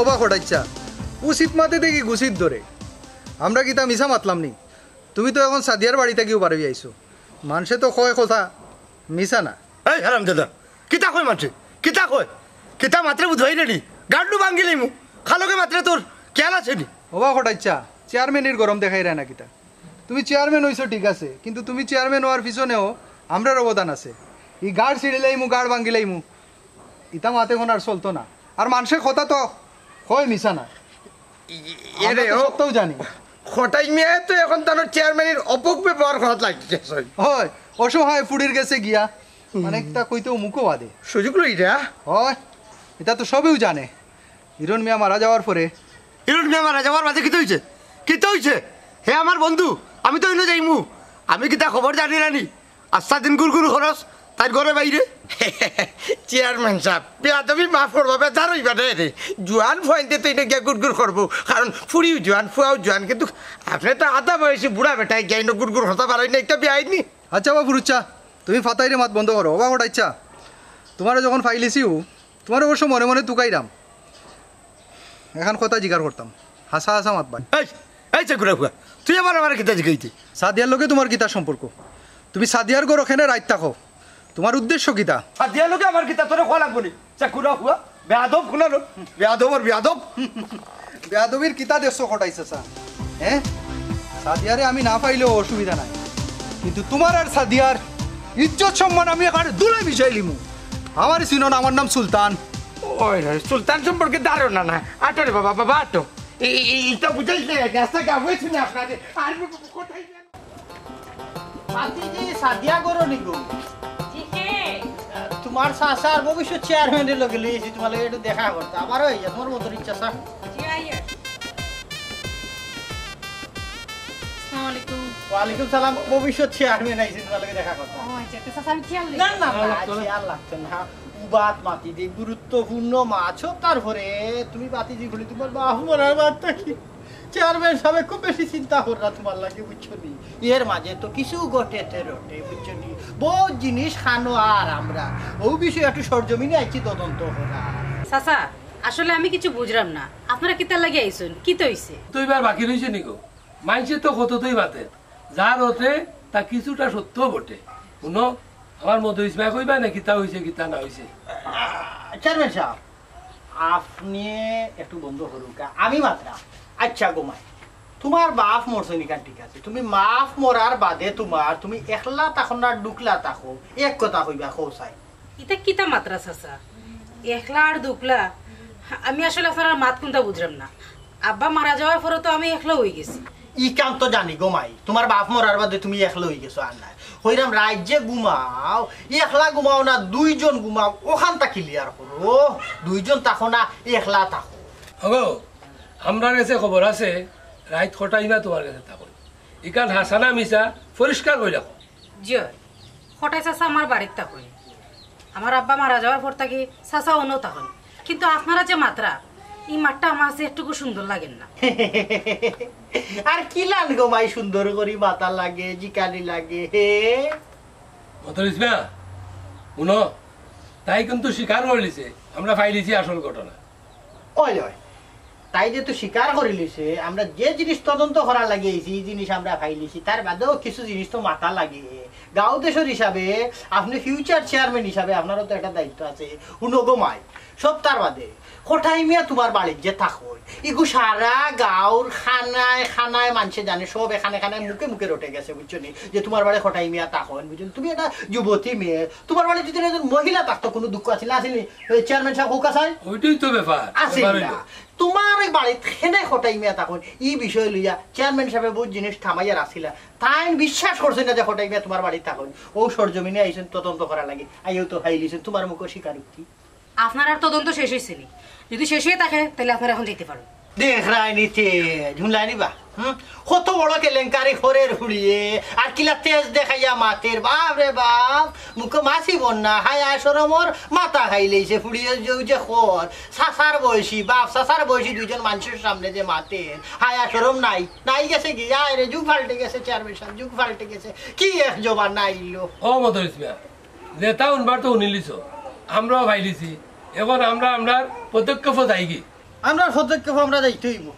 ওবা কটাইচ্ছা, উচিত মাতে দেখি গুছিত ধরে। আমরা কিতা মিছা মাতলাম নি? তুমি তো এখন সাদিয়ার বাড়ি থাকিউ বারই আইছো। মানষে তো কয় কথা মিছা না। এই হারামজাদা, কিতা কয় মানষে? কিতা কয়? কিতা মাতরে বুঝবায় নি? গান্ডু ভাঙ্গিলিমু। খালকে মাতরে তোর খেয়াল আছে নি? ওবা কটাইচ্ছা, চেয়ারম্যানির গরম দেখাইরায় না কিতা? তুমি চেয়ারম্যান অইছো ঠিক আছে, কিন্তু তুমি চেয়ারম্যান অওয়ার পিছনেও আমরার অবদান আছে। ই গাড় ছিড়িলাইমু, গাড় ভাঙ্গিলাইমু, ইতা মাতে এখন আর চলতো না। আর মানষে কথা তো কয় মিছা না। এরে ও, সত্যও জানি। কটাই মিয়ায় তো এখন তান চেয়ারম্যানির অপব্যবহার করাত লাগি গেছে। অয়, অসহায় ফুড়ির গেছে গিয়া, মানে, ইতা কইতেও মুখো বাদে। সুযোগ লইরা। অয়, ইতা তো সবেউ জানে। হিরণ মিয়া মারা যাওয়ার পরে। হিরণ মিয়া মারা যাওয়ার বাদে কিতা অইছে? কিতা অইছে? হে আমার বন্ধু, আমি তো অইন্য যাইমু। আমি কিতা খবর জানি না নি? আস্তা দিন গুড়গুড় করস, তাইর ঘরে বাইরে। চেয়ারম্যান সাব, বেয়াদবি মাফ করবা, বেজার অইবা না রে। জুয়ান ফুয়াইন্তে তো ইনো গিয়া গুড়গুড় করবো, কারণ ফুড়িও জুয়ান, ফুয়াও জুয়ান, কিন্তু আপনে তো আধা বয়সী বুড়া বেটায় গিয়া ইনো গুড়গুড় করতা পারইন না, ইটা বেআইনি। আচ্ছা বা ফুরুচ্চা, তুমি ফাতাইরে মাত বন্ধ করো। ওবা কটাইচ্ছা, তুমারে যখন ফাইলিছিউ, তুমারে অবশ্য মনে মনে তুকাইরাম। এখান কথা জিকার করতাম, হাছা হাছা মাতবায়। এই, এই চাকুরা ফুয়া, তুই আবার আমারে কিতা জিকাইতে? সাদিয়ার লগে তুমার কিতা সম্পর্ক? তুমি সাদিয়ার ঘরো কেনে রাইত থাকো? তুমার উদ্দেশ্য কিতা? সাদিয়ার লগে আমার কিতা, তোরে কওয়া লাগবো নি? চাকুরা ফুয়া, বেয়াদব কুনালো, বেয়াদব আর বেয়াদব। বেয়াদবির কিতা দেখছো কটাই চাচা? হে, সাদিয়ারে আমি না পাইলেও অসুবিধা নাই, কিন্তু তুমার আর সাদিয়ার ইজ্জত সম্মান আমি একেবারে ধুলায় মিশাইলিমু। আমারে চিনো না, আমার নাম সুলতান। ওই, ওই, সুলতান সম্পর্কে ধারণা না। আটো রে বাবা, বাবা, আটো। এই, এই, এই, ইটা বুঝাইস না, রাস্তা গাবো শুনে আপনাদের। আর কোথায় যান? ভাতিজি, সাদিয়া ঘরো নি গো? জি, কে? তোমার চাচার ভবিষ্যৎ চেয়ারম্যানর লগে লইছি, তোমার লগে একটু দেখা করতে। আবার ওই যে তোমার মতন ইচ্ছা, স্যার। জি, আইয়া। আসসালামু আলাইকুম। ওয়ালাইকুম সালাম। ভবিষ্যৎ চেয়ারম্যান আইছে তোমার লগে দেখা করতে। ও আচ্ছা, তো চাচা, আমি খেয়াল না, না, না, না, আচ্ছা, আর লাগতো না। উবাত মাতি দে, গুরুত্বপূর্ণ মাছ। তারপরে তুমি বাতি জি খুলি, তোমার বাপ মরার বাদ থাকি চেয়ারম্যান সাহেব খুব বেশি চিন্তা কররা তোমার লাগি, বুঝছো নি? এর মাঝে তো কিছু ঘটে তে রটে, বুঝছো নি? বহুত জিনিস খানো আর আমরা ও বিষয়ে একটু সরজমিনে আইছি তদন্ত করা। চাচা, আসলে আমি কিছু বুঝলাম না, আপনারা কিতার লাগি আইছেন? কিতা হইছে? তুই বার বাকি রইছে নি গো? মাইনষে তো কততই মাতে, যার অতে তা কিছুটা সত্য বটে। হুনো, আমার মতো ইসমাই কইবা না কিতা হইছে, কিতা না হইছে। আহ, চেয়ারম্যান সাহেব, আপনি একটু বন্ধ করুকা, আমি মাতরাম। আচ্ছা গো মাই, তোমার বাপ মরছে নি কান, ঠিক আছে, তুমি বাপ মরার বাদে তোমার, তুমি একলা থাকো না দুকলা থাকো, এক কথা কইবা, কও চাই। ইতা কিতা মাতরা চাচা? একলা আর দুকলা? আমি আসলে আপনারার মাত কুনতা বুঝলাম না। আব্বা মারা যাওয়ার পরে তো আমি একলা হই গেছি। ই কাম তো জানি গো মাই, তোমার বাপ মরার বাদে তুমি একলা হই গেছো আর নাই। কইরাম রাইত যে ঘুমাও, একলা ঘুমাও না, দুইজন ঘুমাও, অখানতা clear করো। দুইজন থাকো না, একলা থাকো। ওগো, আমরার গেছে খবর আছে, রাইত কটাইমা তোমার গেছে থাকো। ইখান হাছা না মিছা পরিষ্কার করি রাখো। জি অয়, কটাই চাচা আমার বাড়িত থাকইন। আমার আব্বা মারা যাওয়ার পর থাকি চাচা অনো থাকইন। কিন্তু আপনারা যে মাতরা, ই মাতটা আমার কাছে একটুকু সুন্দর লাগের না। আর কিলান গো মাই সুন্দর করি মাতা লাগে, জিকানি লাগে, হে? মতলিস মিয়া, হুনো, তাই কিন্তু স্বীকার করিলিছে, আমরা পাইলিছি আসল ঘটনা। ওই, ওই, তাই যেহেতু স্বীকার করিলিছে, আমরা যে জিনিস তদন্ত করার লাগি আইছি, ই জিনিস আমরা পাইলিছি, তার বাদেও কিছু জিনিস তো মাতা লাগে। গাঁও দেশর হিসাবে, আপনি future চেয়ারম্যান হিসাবে আপনারও তো একটা দায়িত্ব আছে। হুনো গো মাই, সব তার বাদে, কটাই মিয়া তোমার বাড়িত যে থাকইন, ইগু সারা গাঁওর খানায় খানায় মানষে জানে, সব এখানে খানায় মুখে মুখে রটে গেছে, বুঝছো নি? যে তোমার বাড়ি কটাই মিয়া থাকইন, বুঝছো নি? তুমি একটা যুবতী মেয়ে, তোমার বাড়িত যদি একজন মহিলা থাকতো, কোনো দুঃখ আছিল না, আছিল নি? ওই চেয়ারম্যান সাহেব, কউক্কা চাই? ওইটাই তো ব্যাপার, আছিল ব্যাপার না। হইলো। তোমার বাড়িত কেনে কটাই মিয়া থাকইন, ই বিষয় লইয়া চেয়ারম্যান সাহেব বহুত জিনিস থামাইয়া রাখছিলা। তাইন বিশ্বাস করছইন না যে কটাই মিয়া তোমার বাড়িত থাকইন। ও সরজমিনে আইছইন তদন্ত করার লাগি, আইয়াও তো পাইলিছইন তোমার মুখো স্বীকারোক্তি। আপনারার তদন্ত শেষ হইছে নি? যদি শেষ হইয়া থাকে, তাইলে আপনারা এখন যাইতা পারইন। দেখরায়নি তেজ, হুনলায়নি বা? হুম? কত বড় কেলেঙ্কারি করের ফুড়িয়ে, আর কিলা তেজ দেখাইয়া মাতের, বাপ রে বাপ, মুখো মাছি বন্যা, হায়া শরমর মাথা খাইলাইছে ফুড়িয়ে যে, ওই যে খর, চাচার বয়সী, বাপ চাচার বয়সী দুইজন মানষর সামনে যে মাতের, হায়া শরম নাই, নাই গেছে গি, আয় রে, যুগ পাল্টে গেছে চেয়ারম্যান সাহেব, যুগ পাল্টে গেছে, কি এক জমানা আইলো। ও মদরিস মিয়া, যেতা হুনবার তো হুনিলিছো, আমরাও পাইলিছি। এখন আমরা আমরার পদক্ষেপো যাইগি। আমরার পদক্ষেপো আমরা যাইতে অইবো।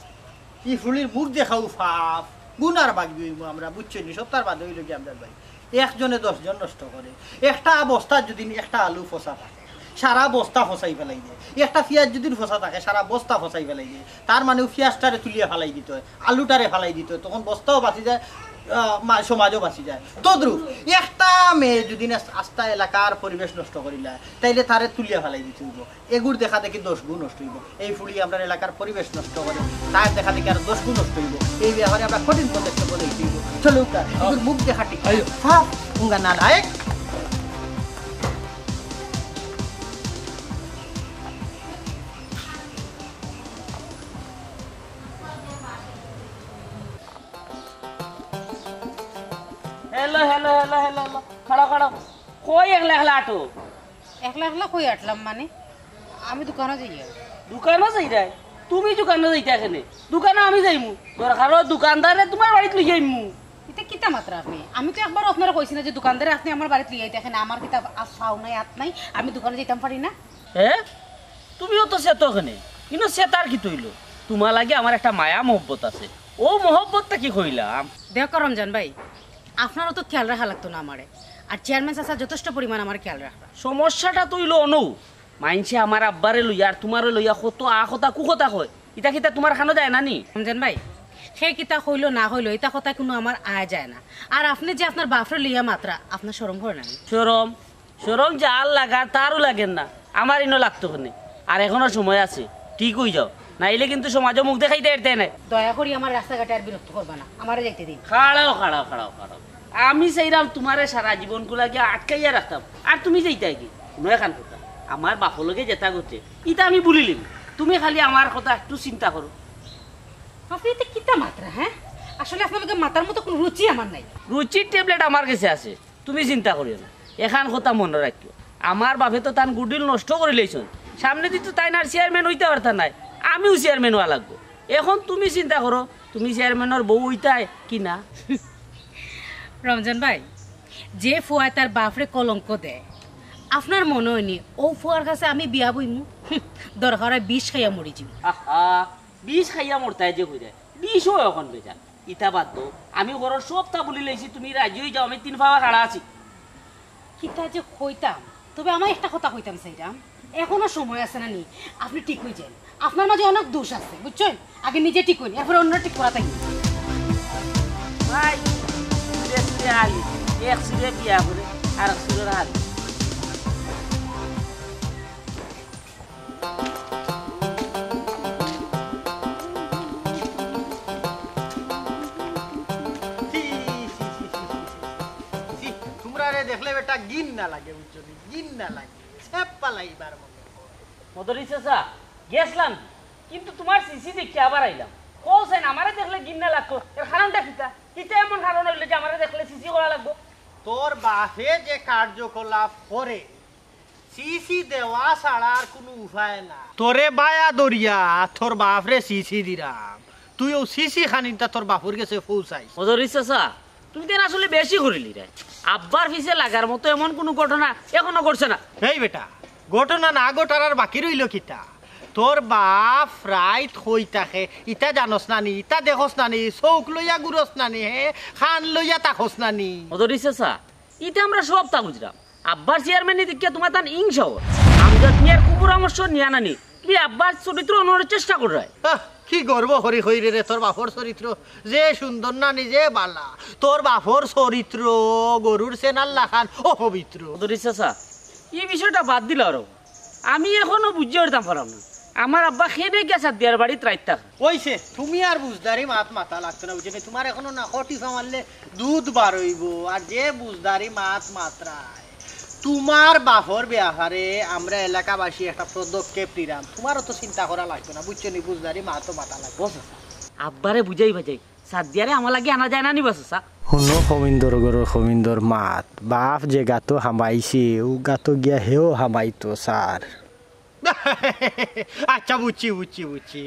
ই ফুড়ির মুখ দেখাও পাপ, গুনার ভাগি অইবো আমরা, বুঝছো নি? সত্যার বাদে অইলো গি আমরার ভাই। একজনে দশজন নষ্ট করে। একটা বস্তাত যদি একটা আলু পচা থাকে, সারা বস্তা পচাই ফালাই দেয়। একটা পিয়াজ যদি পচা থাকে, সারা বস্তা পচাই ফালাই দেয়। তার মানে ও পিয়াজটারে তুলিয়া ফালাই দিতে হয়, আলুটারে ফালাই দিতে হয়, তখন বস্তাও বাঁচি যায়, আহ, মা-, সমাজও বাঁচি যায়। তদ্রূপ একটা মেয়ে যদি না আস্তা এলাকার পরিবেশ নষ্ট করিলায়, তাইলে তারে তুলিয়া ফালাই দিতে অইবো। এগুর দেখা দেখি দশ গুণ নষ্ট অইবো। এই ফুড়ি আমরার এলাকার পরিবেশ নষ্ট করে, তার দেখা দেখি আরো দশ গুণ নষ্ট অইবো। এই ব্যাপারে আমরা কঠিন পদক্ষেপ নিতে অইবো। চলো, উকা, এগুর মুখ দেখা ঠিক আইও। সাফ, উঙ্গা না লায়ক। Hello, hello, hello, hello, hello. খাড়ো, খাড়ো। কই একলা একলা আটো? একলা একলা কই আটলাম মানে? আমি দোকানো যাইয়ার। দোকানো যাইরায়? তুমি দোকানো যাইতায় কেনে? দোকানো আমি যাইমু। দরকার অয় দোকানদাররে তুমার বাড়িত লইয়া আইমু। ইতা কিতা মাতরা আপনে? আমি তো একবারও আপনারে কইছি না যে দোকানদাররে আপনে আমার বাড়িত লইয়া আইতা কেনে? আমার কিতা আ-, পাও নাই, আত নাই? আমি দোকানো যাইতাম পারি না? হে? তুমিও তো চেতো কেনে? ইনো চেতার কিতা অইলো? তুমার লাগি আমার একটা মায়া মহব্বত আছে। অউ মহব্বত থাকি কইলাম। দেখো রমজান ভাই, আপনারও তো খেয়াল রাখা লাগতো না আমারে। আর চেয়ারম্যান চাচা যথেষ্ট পরিমাণ আমার খেয়াল রাখরা। সমস্যাটা তো অইলো অনো। মাইনষে আমার আব্বারে লইয়া আর তুমারে লইয়া কত আ কথা কু কথা কয়। ইতা কিতা তুমার কানো যায় না নি? রমজান ভাই, হে কিতা কইলো না কইলো, ইতা কথায় কুনু আমার আয় যায় না। আর আপনে যে আপনার বাফরে লইয়া মাতরা, আপনার শরম করে না নি? শরম? শরম যার লাগার তারও লাগের না, আমার ইনো লাগতো কেনে? আর এখনো সময় আছে, ঠিক অই যাও, নাইলে কিন্তু সমাজো মুখ দেখাইতে পারতে নায়। দয়া করি আমার রাস্তাঘাটে আর বিরক্ত করবা না, আমারে যাইতে দিন। খাড়াও, খাড়াও, খাড়াও, খাড়াও। আমি চাইরাম তুমারে সারা জীবন কুলাগি আটকাইয়া রাখতাম, আর তুমি যাইতায় গি? হুনো এখান কথা, আমার বাফর লগে যেতা ঘটে, ইতা আমি ভুলিলিমু। তুমি খালি আমার কথা একটু চিন্তা করো। আপনে ইতা কিতা মাতরা, হে? আসলে আপনার লগে মাতার মতো কুনু রুচি আমার নাই। রুচির ট্যাবলেট আমার গেছে আছে, তুমি চিন্তা করিও না। এখান কথা মনো রাখিও, আমার বাফে তো তান গুডউইল নষ্ট করিলাইছইন। সামনেদি তো তাইন আর চেয়ারম্যান অইতা পারতা নায়, আমিও চেয়ারম্যান অওয়া লাগবো। এখন তুমি চিন্তা করো, তুমি চেয়ারম্যানর বউ অইতায় কি না? রমজান ভাই, যে ফুয়ায় তার বাফরে কলঙ্ক দেয়, আপনার মনো অয়নি অউ ফুয়ার কাছে আমি বিয়া বইমু? দরকার অয় বিষ খাইয়া মরি যিমু। আহা, বিষ খাইয়া মরতায় যে কইরায়, বিষও অখন বেজার। ইতা বাদ দেও, আমি ঘরর সবতা ভুলিলাইছি, তুমি রাজি অই যাও, আমি তিন পাওয়া খাড়া আছি। কিতা যে কইতাম, তবে আমি একটা কথা কইতাম চাইরাম, এখনো সময় আছে না নি? আপনে ঠিক অই যাইন, আপনার মাঝে অনেক দোষ আছে, বুঝছইন? আগে নিজে ঠিক অইন, এরপরে অন্যরে ঠিক করা থাকি। ভাই, সুরে সুরে আলি, এক সুরে বিয়া করে, আর এক সুরে আলি। ছি, ছি, ছি, ছি, ছি, ছি। ছি, তুমরারে দেখলে বেটা ঘিন্না লাগে, বুঝছো নি? ঘিন্না লাগে। সেপ পালাইবার মনে হয়। মদরি চাচা, গেছলাম কিন্তু তুমার সিসি দেখি আবার আইলাম। কও চাইন, আমারে দেখলে ঘিন্না লাগতো, এর কারণটা কিতা? কিতা এমন কারণ অইলো যে আমারে দেখলে সিসি করা লাগবো? তোর বাফে যে কার্যকলাপ করে, সিসি দেওয়া ছাড়া আর কুনু উপায় না। তোরে বায়া ধরিয়া তোর বাফরে সিসি দিরাম, তুই অউ সিসি খানিটা তোর বাফর গেছে পৌঁছাইস। মদরি চাচা, তুমি তো আসলে বেশি করিলিরায়। আব্বার পিছে লাগার মতো এমন কুনু ঘটনা এখনো ঘটছে না। এই বেটা, ঘটনা না ঘটার আর বাকি রইলো কিতা? তোর বাফ রাইত কই থাকে, ইতা জানোস না নি? ইতা দেখোস না নি? চউখ লইয়া ঘুরোস না নি? হে, কান লইয়া তাকোস না নি? মদরি চাচা, ইতা আমরা সবতা বুঝরাম। আব্বার চেয়ারম্যানি দেখিয়া তুমার তান হিংসা অর। আমজাদ মিয়ার কুপরামর্শ নিয়া না নি, তুমি আব্বার চরিত্র অনর চেষ্টা কররায়। আহ, কি গর্ব করি কইরে রে তোর বাফর চরিত্র। যে সুন্দর না নি, যে বালা। তোর বাফর চরিত্র গরুর সেনার লাখান অপবিত্র। মদরি চাচা, ই বিষয়টা বাদ দিলাও রে। আমি এখনো বুঝিয়া উঠতাম পারলাম না, আমার আব্বা কেনে গিয়া সাদিয়ার বাড়িত রাইত থাকইন। অইছে, তুমি আর বুঝদারি মাত মাতা লাগতো না, বুঝছো নি? তুমার এখনো নাকো টিফা মারলে দুধ বার অইবো, আর যে বুঝদারি মাত মাতরায়। তুমার বাফর ব্যাপারে আমরা এলাকাবাসী একটা পদক্ষেপ নিরাম, তুমারও তো চিন্তা করা লাগতো না, বুঝছো নি? বুঝদারি মাতও মাতা লাগতো না। আব্বারে বুঝাই বাজাই সাদিয়ারে আমার লাগি আনা যায় না নি বা চাচা? হুনো কমিন্দর ঘরর কমিন্দর মাত, বাফ যে গাতো হামাইছে, অউ গাতো গিয়া হেও হামাইতো চার। আচ্ছা, বুঝছি, বুঝছি, বুঝছি।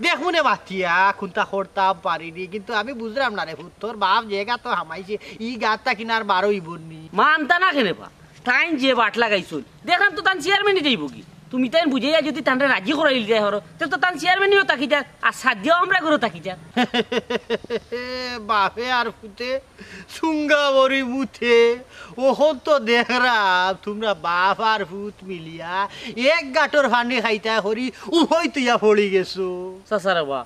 দেখমুনে মাতিয়া কুনতা করতাম পারি নি, কিন্তু আমি বুঝরাম না রে পুত, তোর বাফ যে গাতো হামাইছে, ই গাত থাকি না আর বার অইবো নি। মানতা না কেনে বা? তাইন যে বাট লাগাইছইন, দেখলাম তো তান চেয়ারম্যানি যাইবো গি। তুমি তাইন বুঝাইয়া যুদি তানরে রাজি করাইলিতায় পারো, তে তো তান চেয়ারম্যানিও থাকি যার, আর সাদিয়াও আমরার ঘরো থাকি যার। বাফে আর পুতে সুঙ্গা বড়ি মুতে, অখন তো দেখরাম তুমরা বাফ আর পুত মিলিয়া এক গাটর পানি খাইতা করি উভয় তুইয়া পড়ি গেছো। চাচা রে বা,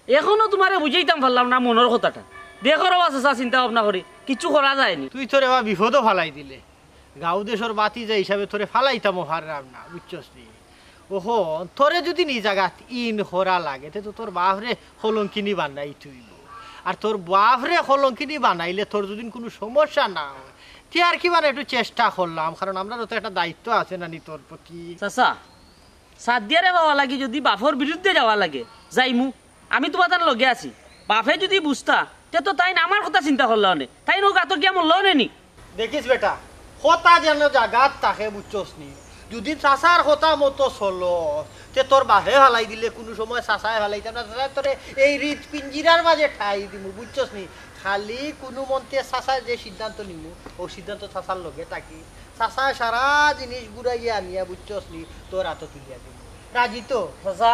এখনো তুমারে বুঝাইতাম পারলাম না মনর কথাটা। দেখো রে বা চাচা, চিন্তা ভাবনা করি কিচ্ছু করা যায় নি। তুই তো রে বা বিপদো ফালাই দিলে। গাঁও দেশর ভাতিজা হিসাবে তোরে ফালাইতামও পাররাম না, বুঝছস নি? অখন তোরে যুদি নি জাগাত ইন করা লাগে, তে তো তোর বাফরে কলঙ্কিনী বানাইতে অইবো। আর তোর বাফরে কলঙ্কিনী বানাইলে তোর যুদি কুনু সমস্যা না অয়, তে আর কিবা না একটু চেষ্টা করলাম, কারণ আমরারও তো একটা দায়িত্ব আছে না নি তোর প্রতি। চাচা, সাদিয়ারে পাওয়া লাগি যুদি বাফর বিরুদ্ধে যাওয়া লাগে, যাইমু। আমি তুমার তান লগে আছি। বাফে যুদি বুঝতা, তে তো তাইন আমার কথা চিন্তা করলা অনে, তাইন অউ গাতো গিয়া মরলা অনে নি। দেখিস বেটা, কথা যেন জাগাত থাকে, বুঝছস নি? যুদি চাচার কথা মতো চলস, তে তোর বাফে ফালাই দিলে কুনু সময় চাচায় ফালাইতা না, চাচায় তোরে এই হৃদ পিঞ্জিরার মাঝে ঠাই দিমু, বুঝছস নি? খালি কুনু মন্তে চাচায় যে সিদ্ধান্ত নিমু, অউ সিদ্ধান্ত চাচার লগে থাকি। চাচায় সারা জিনিস ঘুরাইয়া আনিয়া, বুঝছস নি, তোর আতো তুলিয়া দিমু। রাজি তো? চাচা,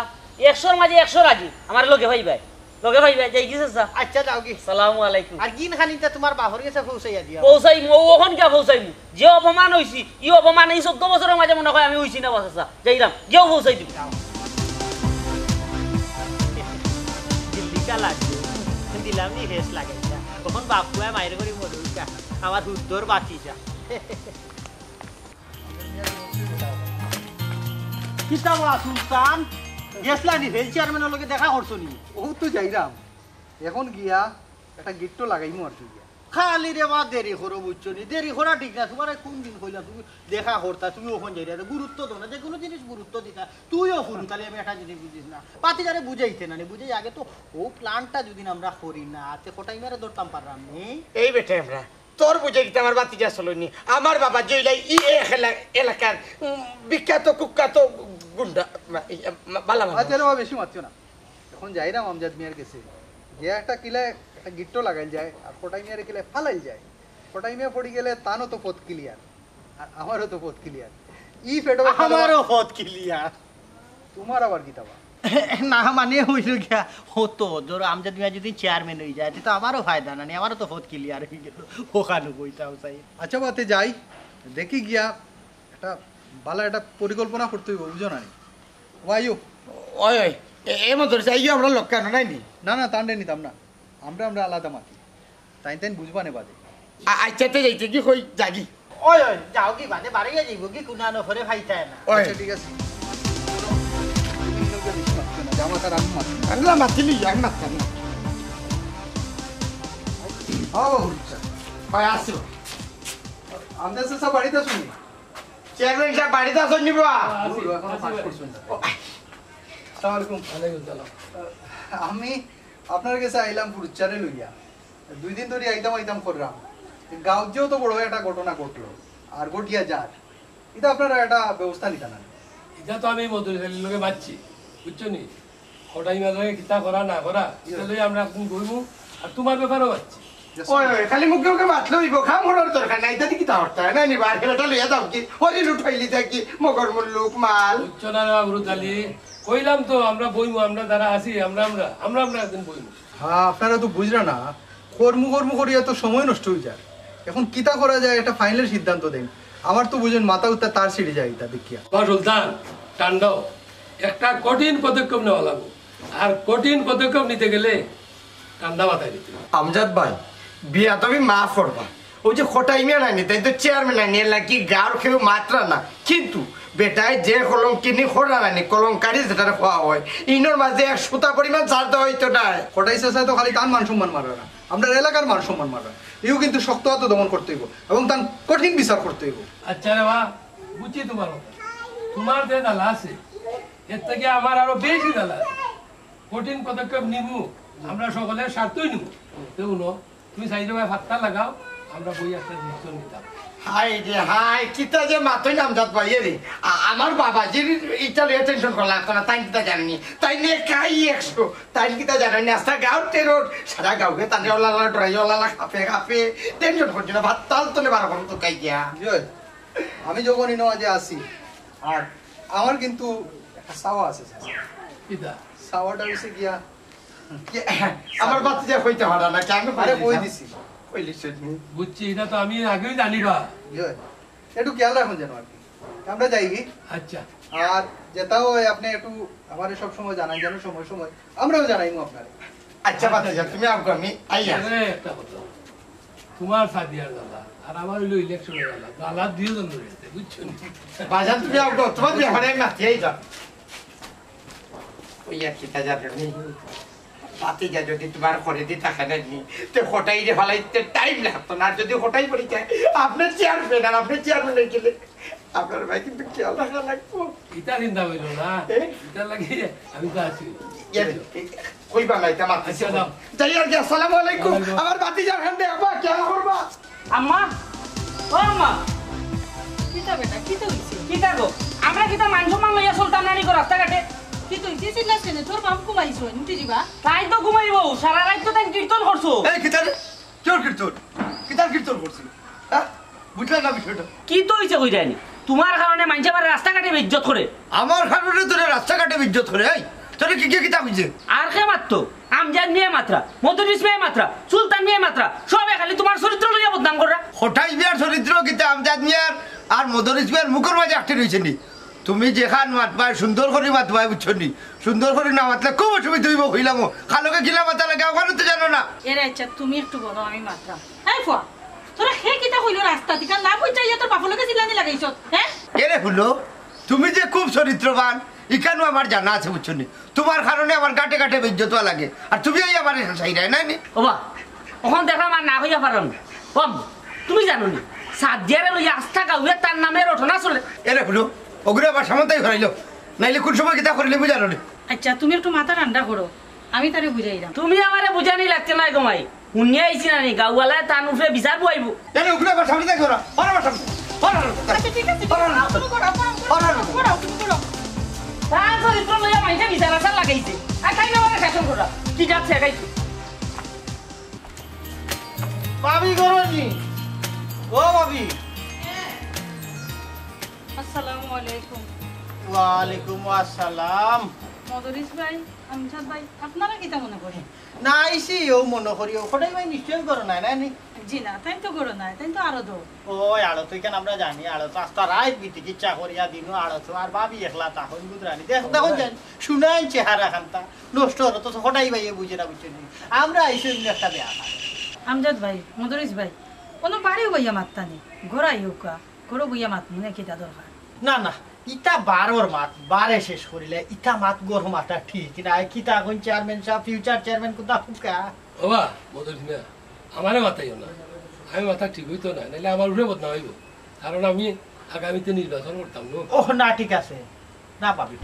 একশোর মাঝে একশো রাজি। আমারে লগে পাইবায়, লগে পাইবায়, যাইগি চাচা। আচ্ছা, যাওগি। সালামু আলাইকুম। আর গিন খানিটা তুমার বাফর গেছে পৌঁছাইয়া দিও। পৌঁছাইমু, অখন গিয়া পৌঁছাইমু। যে অপমান অইছি, ই অপমান ই চৌদ্দ বছরর মাঝে মনো অয় আমি অইছি না বা চাচা। যাইরাম, গিয়াউ পৌঁছাই দিমু। দিল্লি কালা। দিলাম নি ফেস লাগাইয়া। তখন বাপ পুয়া মায়ের করে মরুকা, আমার হুদ্দর বাতি যা। কিতা বা সুলতান, গেছলা নি ফেল চেয়ারম্যানর লগে দেখা করছো নি? ও তো যাইরাম, এখন গিয়া একটা গিট্টো লাগাইমু আর কি গিয়া। খালি রে বা দেরি করো, বুঝছো নি? দেরি করা ঠিক না। তোমার কোন দিন কইলাম তুমি দেখা করতা, তুমি ওখান যাইরা, গুরুত্ব দাও না, যে কোনো জিনিস গুরুত্ব দিতা। তুইও হুরু, তাহলে আমি একটা জিনিস বুঝিস না, পাতি যারে বুঝাইতে না নি, বুঝাই আগে তো। ও প্ল্যানটা যদি আমরা করি না, তে কটাই মেরে ধরতাম পারলাম নি। এই বেটা আমরা তোর বুঝে কিতা আমার বাতি যা চলনি। আমার বাবা জইলাই ই এ এলা-, এলাকার উম, বিখ্যাত কুখ্যাত গুন্ডা, মা-, ইয়া, মা-, বালা মানুষ। আচ্ছা রে বাবা, বেশি মাতিও না। এখন যাইরাম আমজাদ মিয়ার গেছে, যে একটা কিলা একটা গিট্টো লাগাইল যায়, আর কটাই মিয়ারে কিলা ফালাইল যায়। কটাই মিয়া পড়ি গেলে তানও তো পথ ক্লিয়ার, আর আমারও তো পথ ক্লিয়ার। ই ফেটো আমারও পথ ক্লিয়ার। তোমার আবার কিতা বা? না, মানে, হইল গিয়া, হতো, ধরো, আমজাদ মিয়া যদি চেয়ারম্যান হয়ে যায়, তে তো আমারও ফায়দা না নি, আমারও তো পথ ক্লিয়ার হয়ে গেল। ওখানে বইতাম চাই। আচ্ছা, বাতে যাই, দেখি গিয়া একটা ভালা একটা পরিকল্পনা করতে হইব, বুঝো না নি? ওয়াইও। ওই, ওই, এ, এ মতো চাইও আমরা লোক কেন নাই নি? না, না, তান্ডে নিতাম না, আমরা, আমরা আলাদা মাতি, তাই তাই বুঝবা নে বাদে। আ-, আচ্ছা, তে যাইতে কি কই যাগি? ওই, ওই, যাও কি বাদে বাড়াইয়া যাইব কি কুনা নফরে ফাইতায় না। ওই। আচ্ছা, ঠিক আছে। তুমি লোকে বেশি মাতিও না, জামাত আর আমি মাতি না। আমি না মাতিলি, আমি মাততাম না। ও, আচ্ছা। ওই, আসো। আমজাদ চাচা বাড়িত আছইন নি? চেয়ারম্যান সাহেব বাড়িত আছইন নি বা? দূর, এখনো পাস করছইন না। ও, আসসালামু আলাইকুম। ওয়ালাইকুম সালাম। আমি আপনার গেছে আইলাম ফুরুচ্চারে লইয়া। দুই দিন ধরি আইতাম আইতাম করলাম। গাঁওত যেও তো বড় একটা ঘটনা ঘটলো, আর ঘটিয়া যার। ইটা আপনারা একটা ব্যবস্থা নিতা না? ইটা তো আমি মদরিছ আলীর লগে মাতছি, বুঝছো নি? কটাই মাঝে কিতা করা না করা, ইটা লইয়া আমরা একদিন বইমু, আর তোমার ব্যাপারেও মাতছি। ওই, ওই, খালি মুখে মুখে মাতলে হইব, কাম করার দরকার নাই, ইটা দি কিতা করতে হয়? না, নি, বার করে লইয়া যাও কি? ওরে লুট হইলি থাকি, মগর মুল্লুক মাল। বুঝছো না রে বাবু রুদালি? কইলাম তো, আমরা বইমু, আমরা যারা আছি, আমরা, আমরা, আমরা, আমরা একদিন বইমু। হ্যাঁ, আপনারা তো বুঝরা না, কর্ম কর্ম করিয়া তো সময় নষ্ট হয়ে যায়। এখন কিতা করা যায়, একটা ফাইনাল সিদ্ধান্ত দেন। আমার তো বুঝেন, মাথা উত্তা তার ছিঁড়ে যায় এটা দেখিয়া। বা সুলতান, ঠান্ডাও, একটা কঠিন পদক্ষেপ নেওয়া লাগবো। আর কঠিন পদক্ষেপ নিতে গেলে ঠান্ডা মাথায় নিতে হবে। আমজাদ ভাই, বিয়া তুমি মাফ করবা। ওই যে কটাই মিয়া নানি, তাই তো চেয়ারম্যান নানি, এর লাগি গাঁওর কেউ মাতরা না। কিন্তু বেটায় যে কলঙ্কিনী করা নানি, কলঙ্কারি যেটারে কওয়া হয়, ইনোর মাঝে এক সুতা পরিমাণ ছাড় দেওয়া হইতো না। কটাই চাচা তো খালি তান মান সম্মান মারা না, আমরা এলাকার মান সম্মান মারা। ইও কিন্তু শক্ত হাতে দমন করতে হইব এবং তান কঠিন বিচার করতে হইব। আচ্ছা রে বা, বুঝছি তোমার কথা। তোমার যে জ্বালা আছে, এর থেকে আমার আরো বেশি জ্বালা আছে। কঠিন পদক্ষেপ নিমু, আমরা সকলের স্বার্থই নিমু। তে হুনো, তুমি সাইডে ভাই ফাত্তা লাগাও, আমরা বই একটা ডিসিশন নিতাম। হায় রে হায়, কিতা যে মাতইন আমজাদ ভাই রে। আ-, আমার বাবাজির ইটা লইয়া টেনশন করা লাগতো না, তাই কিতা জানেনি? তাই নিয়ে খাই একশো, তাই কিতা জানেনি? আস্তা গাঁওর টেরর, সারা গাঁওকে তানে ওলালা ডরাই, ওলালা খাপে খাপে, টেনশন করছি না, ভাত তাল তলে বারো করুন তো খাই গিয়া। জয়, আমি যখন ইনো আজে আসি, আর আমার কিন্তু একটা চাওয়া আছে, চাচা। কিতা? চাওয়াটা হইছে গিয়া, কি, আমার বাতি যা কইতে পারা না, কেন আরে, কইলি কই না? দিছি। কইলি শুনি। বুঝছি, এটা তো আমি আগেই জানি বা। ইয়ে, একটু খেয়াল রাখুন যেন আর কি। আমরা যাই কি? আচ্ছা। আর যেটা হয় আপনি একটু আমারে সব সময় জানাই যেন, সময় সময় আমরাও জানাইমু আপনারে। আচ্ছা, বাতি যা, তুমি আও, আমি আইয়া। এবারে একটা কথা, তোমার সাদিয়ার জ্বালা, আর আমার হইলো ইলেকশনের জ্বালা, জ্বালা দুইজন রয়েছে, বুঝছো নি? বাজান, তুমি আও, তোমার ব্যাপারে আমি মাতিয়ে যাও। ওই আর কিতা জানো নি? ভাতিজা যদি তোমার করে দিতা খানে নি, তে কটাইরে ফালাইতে টাইম লাগতো না। আর যদি কটাই পড়ি যায়, আপনি চেয়ারম্যান, আর আপনি চেয়ারম্যান হয়ে গেলে আপনার ভাই কিন্তু খেয়াল রাখা লাগবো। ইতা চিন্তা হইল না, এ? ইতা লাগি আমি তো আছি। ইয়ে, কইবা না, ইতা মাতিছে। আচ্ছা, যাও। যাই আর কি, আসসালামু আলাইকুম। ওয়ালাইকুম। আমার ভাতিজার খান দেখবা, খেয়াল করবা। আম্মা, ও আম্মা। কিতা বেটা, কিতা হইছে? কিতা গো? আমরা কিতা মান সম্মান লইয়া চলতাম না নি গো রাস্তাঘাটে? কিতা হইছে? চিল্লাস কেনে? তোর বাপ ঘুমাইছইন, উঠি দিবা। তাই তো ঘুমাইবো, সারা রাইত তো তাই কীর্তন করছো। এই কিতার? কিয়র কীর্তন? কিতার কীর্তন করছি? হ্যাঁ? বুঝলাম না বিষয়টা। কিতা হইছে কই যায়নি? তোমার কারণে মাইনষে আমার রাস্তাঘাটে বেইজ্জত করে। আমার কারণে তোরে রাস্তাঘাটে বেইজ্জত করে? এই, তোরে কি, কি, কিতা কইছে? আর কে মাততো? আমজাদ মিয়া মাতরা, মদরিস মিয়া মাতরা, সুলতান মিয়া মাতরা, সবে খালি তোমার চরিত্র লইয়া বদনাম কররা। কটাই মিয়ার চরিত্র কিতা আমজাদ মিয়ার আর মদরিস মিয়ার মুখর মাঝে আটকে রইছে নি? তুমি যেখান মাতবায়, সুন্দর করি মাতবায়, বুঝছো নি? সুন্দর করি না মাতলে খুব অসুবিধা অইবো, কইলাম। খালকে কিলা মাতা লাগে, আমারও তো জানো না। এরে আচ্ছা, তুমি একটু বলো, আমি মাতরাম। এই ফুয়া, তোরা হে কিতা কইলো রাস্তাত, ইখান না বুঝছস, ইয়া তোর বাপর লগে চিল্লানি লাগাইছস, হ্যাঁ? এরে হুনো, তুমি যে খুব চরিত্রবান, ইখানও আমার জানা আছে, বুঝছো নি? তোমার কারণে আমার গাটে গাটে বেইজ্জত অওয়া লাগে, আর তুমি এই আমার সাইরায় নাই নি? ওবা, অখন দেখলাম আর না কইয়া পারো না। ওম, তুমি জানো নি, সাদিয়ারে লইয়া আস্তা গাউয়ে তার নামে রটনা চলে। এরে হুনো, ওগুরে আবার সামন্তাই হরাইলো, নাইলে কোন সময় কিতা করিলে বুঝানো নি। আচ্ছা, তুমি একটু মাথা ঠান্ডা করো, আমি তারে বুঝাইরাম। তুমি আমারে বুঝানি লাগতে নাই গো মাই, হুনিয়া আইছি না নি, গাউওয়ালায় তান উপরে বিচার বওয়াইবো। এরে, ওগুরে আবার সামনে দেখো না, ওরা আবার সামনে, ওরা আবার সামনে। আচ্ছা, ঠিক আছে, ঠিক আছে। ওরা আবার সামনে। ওরা আবার সামনে। তার চরিত্র লইয়া মাইনষে বিচার আচার লাগাইছে। আর তাই না আমারে শাসন করা। কি যাচ্ছে একাই তুই? ভাবি ঘরো নি? ও ভাবি। আসসালামু আলাইকুম। ওয়ালাইকুম আসসালাম। মদরিস ভাই, আমজাদ ভাই, আপনারা কিতা মনে করেন? না, আইছি, ও মনে করি, ও কটাই ভাই নিশ্চয়ই ঘরো নাই, না নি? জি না, তাইন তো ঘরো নাই, তাইন তো আড়তো। ও, আড়তো ইখান আমরা জানি, আড়তো আস্তা রাইত বিতি কিচ্ছা করিয়া দিনও আড়তো, আর ভাবি একলা তখন বুঝরানি। দেখ, তখন জানি, শুনাইন চেহারা খান্তা, নষ্ট হলো তো, কটাই ভাইয়ে বুঝে না, বুঝছেন নি? আমরা আইছি অন্য একটা বেয়া কাজ। আমজাদ ভাই, মদরিস ভাই, কোনো বাড়িও বইয়া মাততা নি, ঘরো আইউক্কা, ঘরো বইয়া মাত মনে কিতা দরকার? না, না, ইতা বারোর মাত, বারে শেষ করিলে, ইতা মাত গরম মাথা ঠিক না, কিতা এখন চেয়ারম্যান সাহেব, ফিউচার চেয়ারম্যান কোথা ফুকা? ওবা, মদরিস মিয়া, আমারে মাতাইও না। আমি মাথা ঠিক অইতো না, নাইলে আমার উপরে বদনাম অইবো। কারণ আমি আগামীতে নির্বাচন করতাম গো। ওহ, না, ঠিক আছে। না পাবি।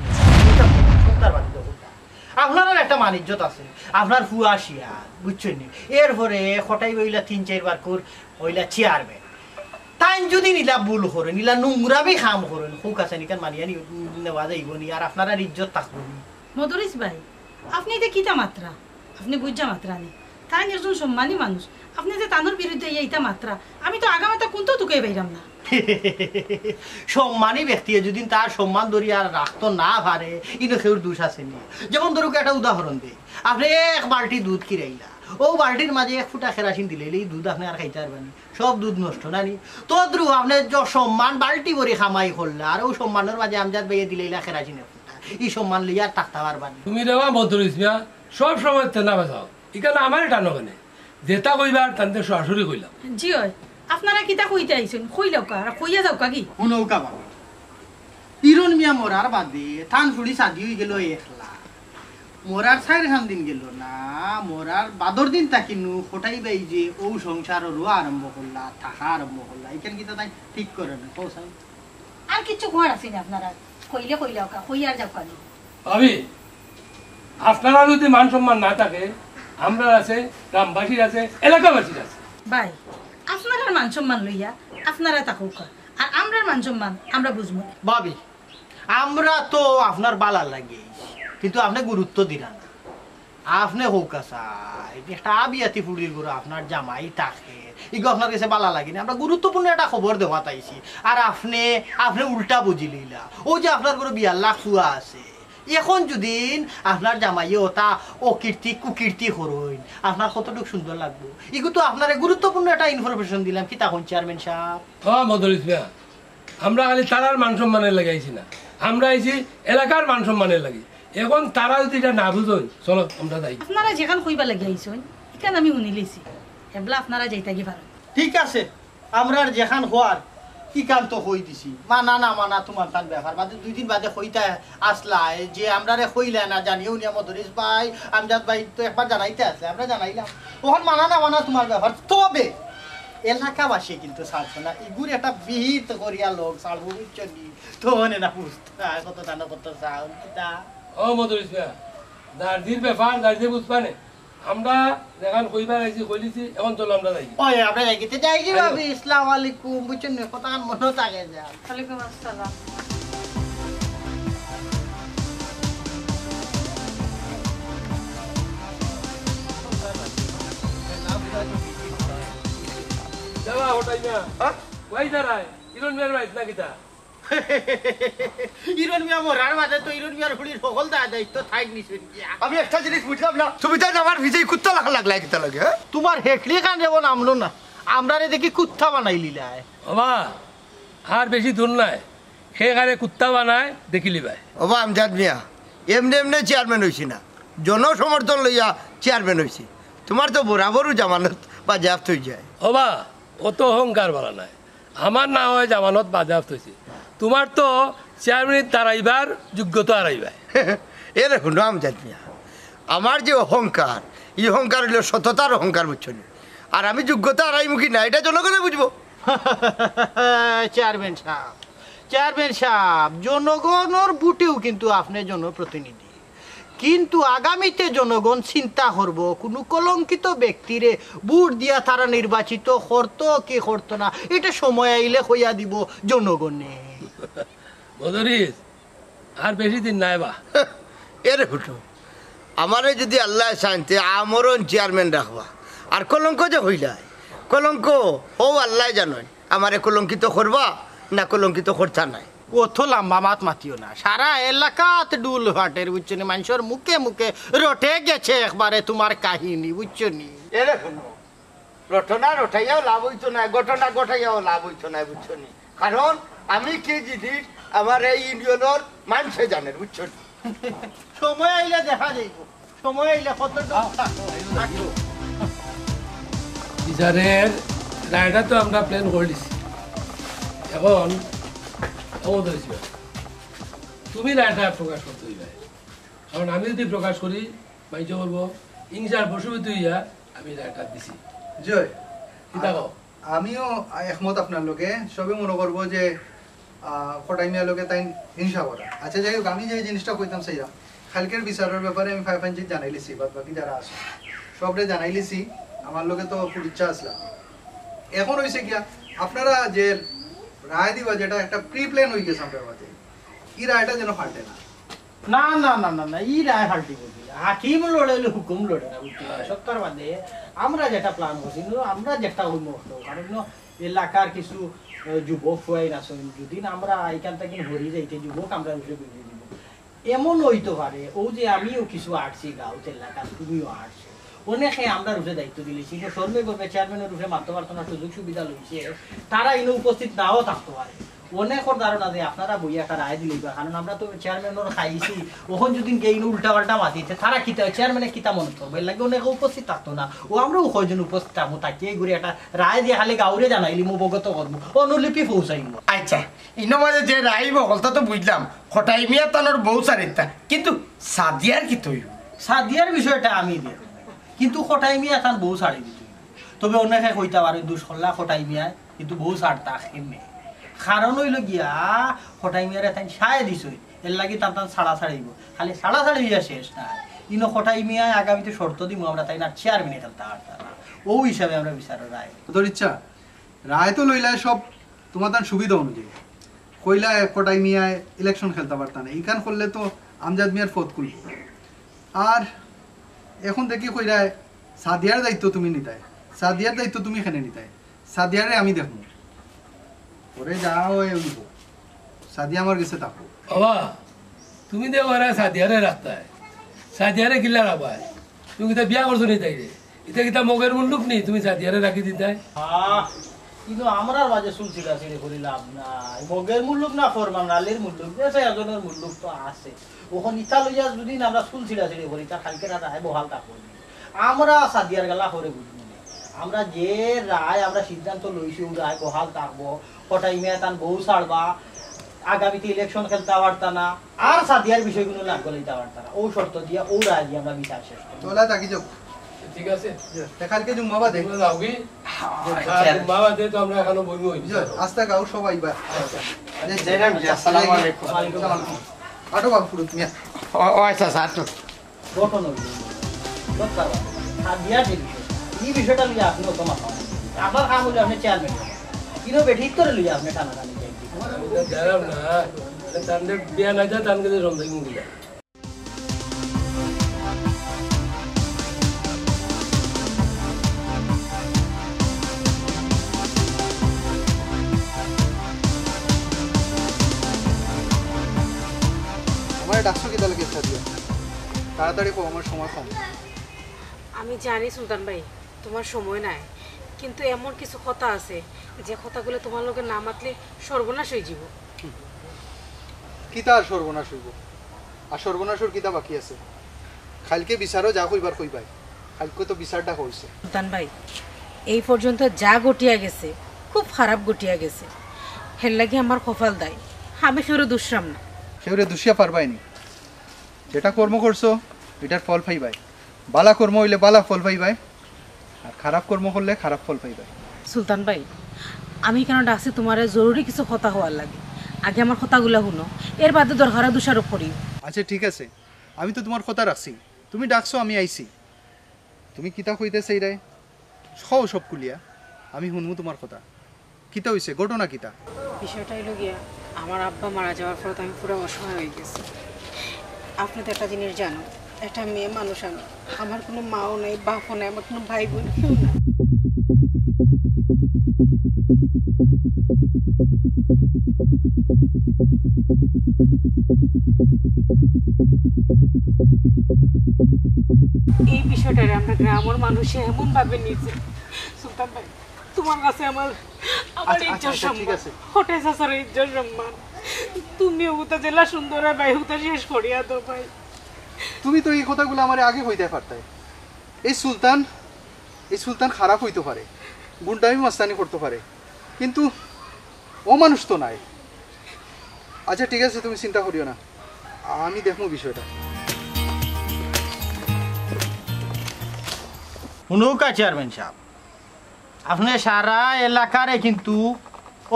আপনার একটা মান ইজ্জত আছে। আপনার ফুয়া শিয়া, বুঝছেন নি? এরপরে কটাই অইলা তিন চাইরবার কর, অইলা চেয়ারম্যান। তাইন যদি নিলা ভুল করেন, নিলা নোংরামি কাম করেন, হোক আছে নিকান মানিয়া নি-, নেওয়া যাইবো নি, আর আপনার আর ইজ্জত থাকবো নি। মদরিস ভাই, আপনে ইতা কিতা মাতরা? আপনে বুঝা মাতরা নি। তাইন একজন সম্মানী মানুষ। আপনে যে তানর বিরুদ্ধে ইয়া ইতা মাতরা, আমি তো আগামাতা কুন্তা তুকাই পাইরাম না। সম্মানী ব্যক্তিয়ে যদি তার সম্মান ধরিয়া রাখতো না পারে, ইনো কেউর দোষ আছে নি। যেমন ধরুক একটা উদাহরণ দেই, আপনে এক বালটি দুধ কিরাইলা, অউ বালটির মাঝে এক ফুটা কেরাসিন দিলে, ই দুধ আপনে আর খাইতা পারবা নি, সব দুধ নষ্ট না নি? তদ্রুপ আপনে যে সম্মান বালটি ভরি কামাই করলা, আর অউ সম্মানর মাঝে আমজাদ ভাইয়ে দিলাইলা কেরাসিন এক ফুটা, ই সম্মান লইয়া আর থাকতা পারবা নি। তুমি রেবা মদরিস মিয়া, সব সময় তেনা বেচাও। ইখান আমারে টানো কেনে? যেটা কইবার তানতে সরাসরি কইলাম। জি অয়, আপনারা কিতা কইতা আইছইন? কইলাউক্কা, আর কইয়া যাউক্কা কি? হুনউক্কা বাবা, ইরন মিয়া মরার বাদে তান ফুড়ি সাদি অইগেলো একলা। মরার চাইরখান দিন গেলো না, মরার বাদর দিন থাকি নু কটাই ভাই যে অউ সংসারর আরম্ভ করলা, থাকা আরম্ভ করলা, ইখান কিতা তাইন ঠিক করে না, কও চাইন? আর কিচ্ছু কওয়ার আছে নি আপনারার? কইলে কইলাউক্কা, কইয়া যাউক্কা নি। ভাবি, আপনারার যদি মান সম্মান না থাকে, আমরার আছে, গ্রামবাসীর আছে, এলাকাবাসীর আছে। ভাই, আপনারার মান সম্মান লইয়া আপনারা থাকউক্কা, আর আমরার মান সম্মান আমরা বুঝমু নে। ভাবি, আমরা তো আপনার বালা লাগি, কিন্তু আপনে গুরুত্ব দিরা না। আপনে কউক্কা চাই, একটা আবিয়াতি ফুড়ির ঘরো আপনার জামাই থাকে, ইগু আপনার গেছে বালা লাগে না। আমরা গুরুত্বপূর্ণ একটা খবর দেওয়াত আইছি, আর আপনে, আপনে উল্টা বুঝি লইলা। অউ যে আপনার ঘরো বিয়ার লাখ ফুয়া আছে, এখন যদি আপনার জামাইয়ে অতা অকীর্তি কুকীর্তি করইন, আপনার কতটুক সুন্দর লাগবো? ইগু তো আপনারে গুরুত্বপূর্ণ একটা information দিলাম, কিতা কইন চেয়ারম্যান সাব? হ মদরিস মিয়া, আমরা খালি তারার মান সম্মানর লাগি আইছি না, আমরা আইছি এলাকার মান সম্মানর লাগি। এখন তারা যদি ইটা না বুঝইন, চলো আমরা যাই। আপনারা যেখান কইবার লাগি আইছইন, ইখান আমি হুনিলিছি। এবলা আপনারা যাইতা গি পারইন। ঠিক আছে, আমরার যেখান কওয়ার, ইখান তো কই দিছি। মানা না মানা তুমার তান ব্যাপার। বাদে দুই দিন বাদে কইতা আছলায় যে আমরারে কইলা না, জানিও নিয়া মদরিস ভাই, আমজাদ ভাই তো একবার জানাইতা আছলায়, আমরা জানাইলাম। অখন মানা না মানা তুমার ব্যাপার। তবে এলাকাবাসী কিন্তু ছাড়ছে না, ইগুর একটা বিহিত করিয়া লোক ছাড়বো, বুঝছো নি? তো মনে না বুঝতা, কত দানো কত চাও, কিতা? ও মদরিস মিয়া, যার জির ব্যাপার, যার যে বুঝবা নে। আমরা যেখান কইবার আইছি, কইলিছি, এখন চলো আমরা যাই। ওই, আমরা যাই, কিতা যাই কি যাই। ভাবি? আসসালামু আলাইকুম, বুঝছো নি? কতখান মনো থাকে যার। ওয়ালাইকুম আসসালাম। যাবা, ওটাই না। হ্যাঁ? ওই দাঁড়ায়, ইরন মিয়ার বাড়িত না কিতা? ইরন মিয়া মরার বাদে তো ইরন মিয়ার ফুড়ির হকল দায় দায়িত্ব তাইন নিছইন গিয়া। আমি একটা জিনিস বুঝলাম না, তুমি তাইন আমার পিছে কুত্তা লাখান লাগলায় কিতার লাগি, হ্যাঁ? তুমার হেকড়ি খান যেমন আমলো না, আমরারে দেখি কুত্তা বানাইলিলায়। বাবা, আর বেশি দূর নায়, কে কারে কুত্তা বানায় দেখিলিবায়। ওবা আমজাদ মিয়া, এমনে এমনে চেয়ারম্যান অইছি না, জনসমর্থন লইয়া চেয়ারম্যান অইছি। তুমার তো বরাবরউ জামানত বাজেয়াপ্ত অইযায়। ওবা, অত অহংকার বালা নায়। আমার না অয় জামানত বাজেয়াপ্ত অইছে, তুমার তো চেয়ারম্যানিত দাঁড়াইবার যোগ্যতা হারাইবায়। এরে হুনো আমজাদ মিয়া, আমার যে অহংকার, ই অহংকার অইলো সততার অহংকার, বুঝছো নি? আর আমি যোগ্যতা হারাইমু কি না, ইটা জনগণে বুঝবো। চেয়ারম্যান সাব, চেয়ারম্যান সাব, জনগণর ভোটেউ কিন্তু আপনে জনপ্রতিনিধি। কিন্তু আগামীতে জনগণ চিন্তা করবো, কুনু কলঙ্কিত ব্যক্তিরে ভোট দিয়া তারা নির্বাচিত করতো কি করতো না, ইটা সময় আইলে কইয়া দিবো জনগণে। মদরিছ, আর বেশি দিন নাই বা। এরে হুনো, আমারে যুদি আল্লায় চাইন তে আমরণ চেয়ারম্যান রাখবা। আর কলঙ্ক যে কইলায়, কলঙ্ক অউ আল্লায় জানইন, আমারে কলঙ্কিত করবা না কলঙ্কিত করতা নায়। অত লাম্বা মাত মাতিও না, সারা এলাকাত ঢুল ফাটের, বুঝছো নি? মানষর মুখে মুখে রটে গেছে একবারে তুমার কাহিনী, বুঝছো নি? এরে হুনো, রটনা রটাইয়াও লাভ অইতো নায়, ঘটনা ঘটাইয়াও লাভ অইতো নায়, বুঝছো নি? কারণ আমি কি জিনিস আমার এই ইউনিয়নর মানষে জানের, বুঝছো নি? সময় আইলে দেখা যাইবো, সময় আইলে কত দূর থাকো, থাকো। বিচারের রায়টা তো আমরা প্ল্যান করিলিছি। এখন ক্ষমতা হয়েছিল, তুমি রায়টা প্রকাশ করতে হইবে। কারণ আমি যদি প্রকাশ করি, মাইনষে বলবো, "হিংসার বশবর্তী হইয়া আমি রায়টা দিছি।" জি অয়। কিতা কও? আমিও একমত আপনার লগে। সবে মনে করবো যে, আহ, কটাই মিয়ার লগে তাইন হিংসা করা। আচ্ছা, যাই হোক, আমি যে জিনিসটা কইতাম চাইলাম, কালকের বিচারের ব্যাপারে আমি ফাইফাঞ্জিত জানাইলিছি, বাদ বাকি যারা আছে, সবরে জানাইলিছি, আমার লগে তো খুব ইচ্ছা আসলাম। এখন হইছে গিয়া, আপনারা যে রায় দিবা, যেটা একটা প্রি প্ল্যান হয়ে গেছে আপনার মাঝে, ই রায়টা যেন ফাটে না। না, না, না, না, না, ই রায় ফাল্টি করবি না। হাকিম লড়ে অইলে হুকুম লড়ে না, বুঝছো? হ্যাঁ। সত্তর বাদে আমরা যেটা প্ল্যান করছি, কিন্তু আমরা যেটা অইব, কারণ এলাকার কিছু, আহ, যুবক ফুয়াইন আছেন, যদি না আমরা এখান থেকে হরি যাইতে যুবক আমরা উঠে বেরিয়ে দিব। এমন হইতে পারে, ও যে আমিও কিছু আটছি গাঁও এলাকার, তুমিও আটছো, অনেকে আমরা রূপে দায়িত্ব দিলেছি, কিন্তু শর্মে গর্বে চেয়ারম্যানের রূপে মারতে পারতো না, সুযোগ সুবিধা লইছে, তারা ইনো উপস্থিত নাও থাকতে পারে। অনেকের ধারণা যে আপনারা বইয়া একটা রায় দিলে বা, কারণ আমরা তো চেয়ারম্যানের খাইছি, ওখান যদি গিয়ে ইনো উল্টা পাল্টা মাতিতে, তারা কিতা, চেয়ারম্যানে কিতা মনে করবো, এর লাগে অনেকে উপস্থিত থাকতো না। ও আমরাও কয়জন উপস্থিত থাকবো, তাকে এই ঘুরে একটা রায় দিয়ে খালি গাউরে জানাইলি, মুবগত করবো, অনুলিপি পৌঁছাইবো। আচ্ছা, ইনো মাঝে যে রায় বকলতা তো বুঝলাম, কটাই মিয়া তানোর বউ চারিতা, কিন্তু সাদিয়ার কিতা অইবো? সাদিয়ার বিষয়টা আমি দেখব, কিন্তু কটাই মিয়া তান বউ ছাড়ি দিত। তবে অনেকে কইতা পারে দুষ করলা কটাই মিয়ায়, কিন্তু বউ ছাড়তা কেমনে? কারণ হইল গিয়া, কটাই মিয়ারে তাইন সায় দিছই, এর লাগি তান তান ছাড়া ছাড়িব। খালি ছাড়া ছাড়ি হইয়া শেষ না, ইনো কটাই মিয়ায় আগামীতে শর্ত দিমু আমরা, তাইন আর চেয়ারম্যানে খেলতা পারতা না। ও হিসাবে আমরা বিচারের রায়। তোর ইচ্ছা, রায় তো লইলায় সব তোমার তান সুবিধা অনুযায়ী। কইলায় কটাই মিয়ায় ইলেকশন খেলতা পারতা না, ইখান করলে তো আমজাদ মিয়ার পথ খুলবো। আর এখন দেখি কইরায় সাদিয়ার দায়িত্ব তুমি নিতায়, সাদিয়ার দায়িত্ব তুমি কেনে নিতায়? সাদিয়ারে আমি দেখমু, ওরে যা অয় অইবো, সাদিয়া আমার গেছে থাকো। বাবা, তুমি দে ওরা সাদিয়ারে রাখতায়, সাদিয়ারে কিলা রাখবায়? তুমি কিতা বিয়া করছো নি তাইরে? ইতা কিতা মগের মুল্লুক নি তুমি সাদিয়ারে রাখি দিতায়? আহ, কিন্তু আমরার মাঝে চুল ছিড়াছিড়ি করি লাভ নাই। মগের মুল্লুক না ফরমান আলীর মুল্লুক, যে সে একজনের মুল্লুক তো আছে। ওখান ইতা লইয়া যদি না আমরা চুল ছিড়াছিড়ি করি, তা কালকে রাত আয় বহাল থাকবো। আমরা সাদিয়ার গালা করে বুঝবো না। আমরা যে রায় আমরা সিদ্ধান্ত লইছি, ও রায় বহাল থাকবো। কটাই মিয়া তান বউ ছাড়বা, আগামীতে ইলেকশন খেলতা পারতা না, আর সাদিয়ার বিষয়গুলো নাক গলাইতা পারতা না। ও শর্ত দিয়া, ও রায় দিয়া আমরা বিচার শেষ করবো। তোলা থাকি যাও। ঠিক আছে। তে কালকে জুম্মা বাদে। তোমরা যাও কি? হ্যাঁ, হ্যাঁ, জুম্মা বাদে তো আমরা এখানে বইমু হইব। জি, আস্তা গাঁও সবাই বা। আচ্ছা। জি, জি, জি, আসসালামু আলাইকুম। ওয়ালাইকুম আসসালাম। আটো বাবু ফুরুত মিয়া। ও, ও, আচ্ছা, আচ্ছা, আটো। গঠন হইল। দরকার আছে। সাদিয়ার যে বিষয়, এই বিষয়টা নিয়ে আপনি অত মাথা মারেন। আপনার কাম হইলে আপনি চেয়ারম্যান হবেন। কিন্তু বেঠিক করে লইয়া আপনি টানাটানি করবেন। এটা জানাম না। এটা তানদের বিয়া না যায়, তানকে দিয়ে রমজান মুগিলা। আমারে ডাকছো কিতা লাগি, সাদিয়া? তাড়াতাড়ি কও, আমার সময় কম। আমি জানি সুলতান ভাই, তোমার সময় নাই, কিন্তু এমন কিছু কথা আছে, যে কথাগুলো তোমার লগে না মাতলে সর্বনাশ হয়ে যাব। কিতা আর সর্বনাশ অইবো? আর সর্বনাশর কিতা বাকি আছে? কাইলকে বিচারো যা কইবার কইবায়, কাইলকে তো বিচার ডাকা অইছে। সুলতান ভাই, এই পর্যন্ত যা ঘটিয়া গেছে, খুব খারাপ ঘটিয়া গেছে। হের লাগি আমার কপাল দায়, আমি কেউরে দুষরাম না। কেউরে দুষিয়া পারবায় নি। যেটা কর্ম করছো, এটার ফল পাইবায়। বালা কর্ম অইলে বালা ফল পাইবায়, আর খারাপ কর্ম করলে খারাপ ফল পাইবায়। সুলতান ভাই, আমি কেনে ডাকছি তুমারে জরুরি কিছু কথা কওয়ার লাগি। আগে আমার কথাগুলা হুনো, এর বাদে দরকারে দোষারোপ করিও। আচ্ছা, ঠিক আছে, আমি তো তুমার কথা রাখছি। তুমি ডাকছো, আমি আইছি। তুমি কিতা কইতে চাইরায়, কও সব খুলিয়া, আমি হুনমু তুমার কথা। কিতা অইছে, ঘটনা কিতা? বিষয়টা অইলো গিয়া, আমার আব্বা মারা যাওয়ার পরে তো আমি পুরা অসহায় অইগেছি। আপনে তো একটা জিনিস জানো, একটা মেয়ে মানুষ আমি, আমার কুনু মাও নাই, বাপও নাই, আমার কুনু ভাই বোন কেউ নাই। এই বিষয়টারে আমরা গ্রামর মানুষে এমন ভাবে নিছে, সুলতান ভাই, তুমার কাছে আমার, আমার আচ্ছা, আচ্ছা, ইজ্জত আচ্ছা, ঠিক সম্মান, আছে। কটাই চাচার ইজ্জত সম্মান। তুমি হুতা যেলা সুন্দর অয় ভাই, হুতা শেষ করিয়া দেও ভাই। তুমি তো এই কথাগুলা আমারে আগে কইতায় পারতায়। এই সুলতান, এই সুলতান খারাপ অইতো পারে, গুন্ডামি মাস্তানি করতো পারে, কিন্তু অমানুষ তো নায়। আচ্ছা, ঠিক আছে, তুমি চিন্তা করিও না, আমি দেখমু বিষয়টা। হুনউক্কা চেয়ারম্যান সাব, আপনে সারা এলাকারে কিন্তু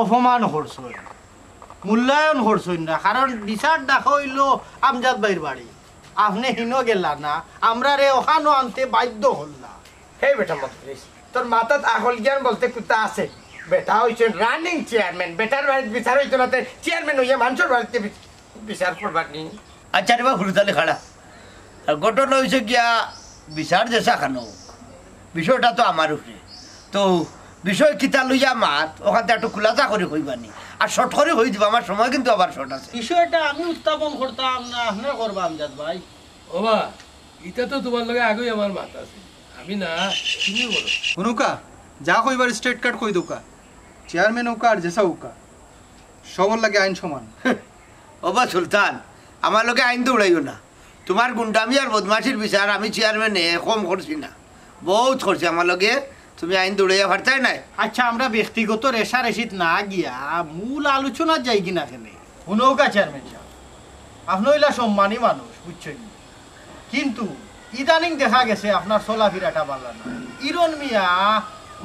অপমান করছইন, মূল্যায়ন করছইন না, কারণ বিচার ডাকা অইলো আমজাদ ভাইর বাড়ি, আপনে হিনো গেলা না, আমরারে অখানো আনতে বাধ্য করলা। হেই বেটা মতরিস, তোর মাথাত আকল জ্ঞান বলতে কুন্তা আছে? বেটা অইছে রানিং চেয়ারম্যান, বেটার বাড়িত বিচার অইতো না, তে চেয়ারম্যান অইয়া মানষর বাড়িত বি-, বিচার করবার নি? আচ্ছা রে বা, হুরুতালি খাড়া। আর ঘটনা অইছে গিয়া, বিচার যেছা খানো অউক, বিষয়টা তো আমার উপরে। তো বিষয় কিতা লইয়া মাত, অখানতা একটু খুলাসা করি কইবা নি। আর শর্ট করি কই দিবা, আমার সময় কিন্তু আবার শর্ট আছে। বিষয়টা আমি উত্থাপন করতাম না, আপনে করবা আমজাদ ভাই। ওবা, ইটা তো তুমার লগে আগেউ আমার মাত আছে। আমি না, তুমি বলো। হুনউক্কা, যা কইবার স্ট্রেট কাট কই দেউক্কা। চেয়ারম্যান অউক্কা আর যেছা অউক্কা, সবর লাগি আইন সমান। ওবা সুলতান, আমার লগে আইন দৌড়াইও না। তুমার গুন্ডামি আর বদমাশির বিচার আমি চেয়ারম্যানে কম করছি না, বউত করছি আমার লগে। তুমি আইন দৌড়াইয়া পারতায় নায়। আচ্ছা, আমরা ব্যক্তিগত রেষারেষিত না গিয়া মূল আলোচনাত যাইগি না কেনে? হুনউক্কা চেয়ারম্যান সাব, আপনে অইলা সম্মানী মানুষ, বুঝছইন নি? কিন্তু ইদানিং দেখা গেছে আপনার চলাফিরাটা ভালা না। হিরন মিয়া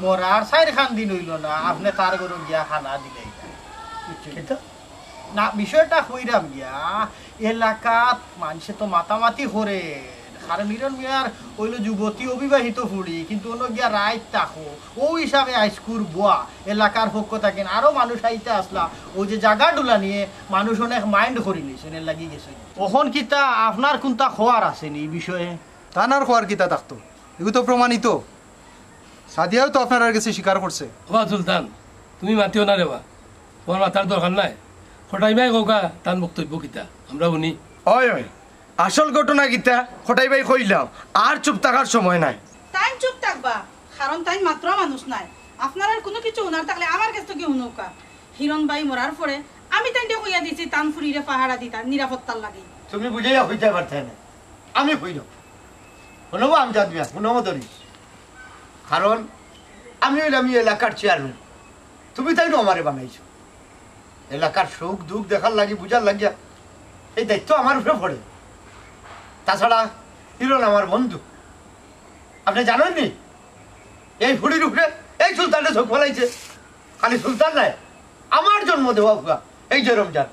মরার চাইরখান দিন অইলো না, আপনে তার ঘরো গিয়া খানা দিলাইলা, বুঝছইন নি? না, বিষয়টা কইরাম গিয়া, এলাকাত মানষে তো মাতামাতি করে, কারণ হিরন মিয়ার অইলো যুবতী অবিবাহিত ফুড়ি, কিন্তু অনো গিয়া রাইত থাকো, অউ হিসাবে আইজকুর বুয়া এলাকার পক্ষ থাকি আরো মানুষ আইতা আছলা, অউ যে জাগা ডুলা নিয়ে মানুষ অনেক মাইন্ড করিলিছইন, এর লাগি গেছইন। অখন কিতা আপনার কুন্তা কওয়ার আছে নি ই বিষয়ে? তান আর কওয়ার কিতা থাকতো, ইগু তো প্রমাণিত। সাদিয়াও তো আপনারার গেছে স্বীকার করছে। ওবা সুলতান, তুমি মাতিও না রে বা, তুমার মাতার দরকার নাই। কটাই ভাই কউক্কা তান বক্তব্য কিতা, আমরা হুনি। অয়, অয়, আসল ঘটনা কিতা কটাই ভাই কইলাও, আর চুপ থাকার সময় নাই। তাইন চুপ থাকবা, কারণ তাইন মাতরা মানুষ নায়। আপনারার কুনু কিছু হুনার থাকলে আমার গেছ থাকি হুনউক্কা। হিরন ভাই মরার পরে আমি তাইনরে কইয়া দিছি তান ফুড়িরে পাহারা দিতা, নিরাপত্তার লাগি। তুমি বুঝাইয়া কইতায় পারতায় না, আমি কইরাম। হুনো বা আমজাদ মিয়া, হুনো মদরি। কারণ আমি অইলাম ই এলাকার চেয়ারম্যান, তুমি তাইন আমারে বানাইছো। এলাকার সুখ দুখ দেখার লাগি, বুঝার লাগিয়া এই দায়িত্ব আমার উপরে পড়ে। তাছাড়া হিরন আমার বন্ধু, আপনে জানইন নি? এই ফুড়ির উপরে এই সুলতানে চউখ ফালাইছে। খালি সুলতান নায়, আমার জন্ম দেওয়া ফুয়া, এই যে রমজান,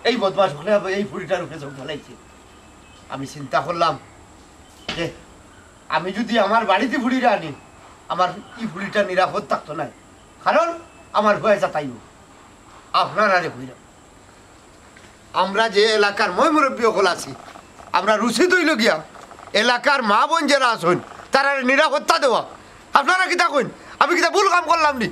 এই বদমাশ অকলে এই ফুড়িটার উপরে চউখ ফালাইছে। আমি চিন্তা করলাম যে আমি যুদি আমার বাড়িত ফুড়িরে আনি, আমার ই ফুড়িটা নিরাপদ থাকতো নায়, কারণ আমার ফুয়ায় যাতাইবো। আপনারারে কইরাম, আমরা যে এলাকার ময়-মুরব্বি অকল আছি, আমরার উচিত অইলো গিয়া এলাকার মা-বইন যেরা আছইন, তারারে নিরাপত্তা দেওয়া। আপনারা কিতা কইন? আমি কিতা ভুল কাম করলাম নি?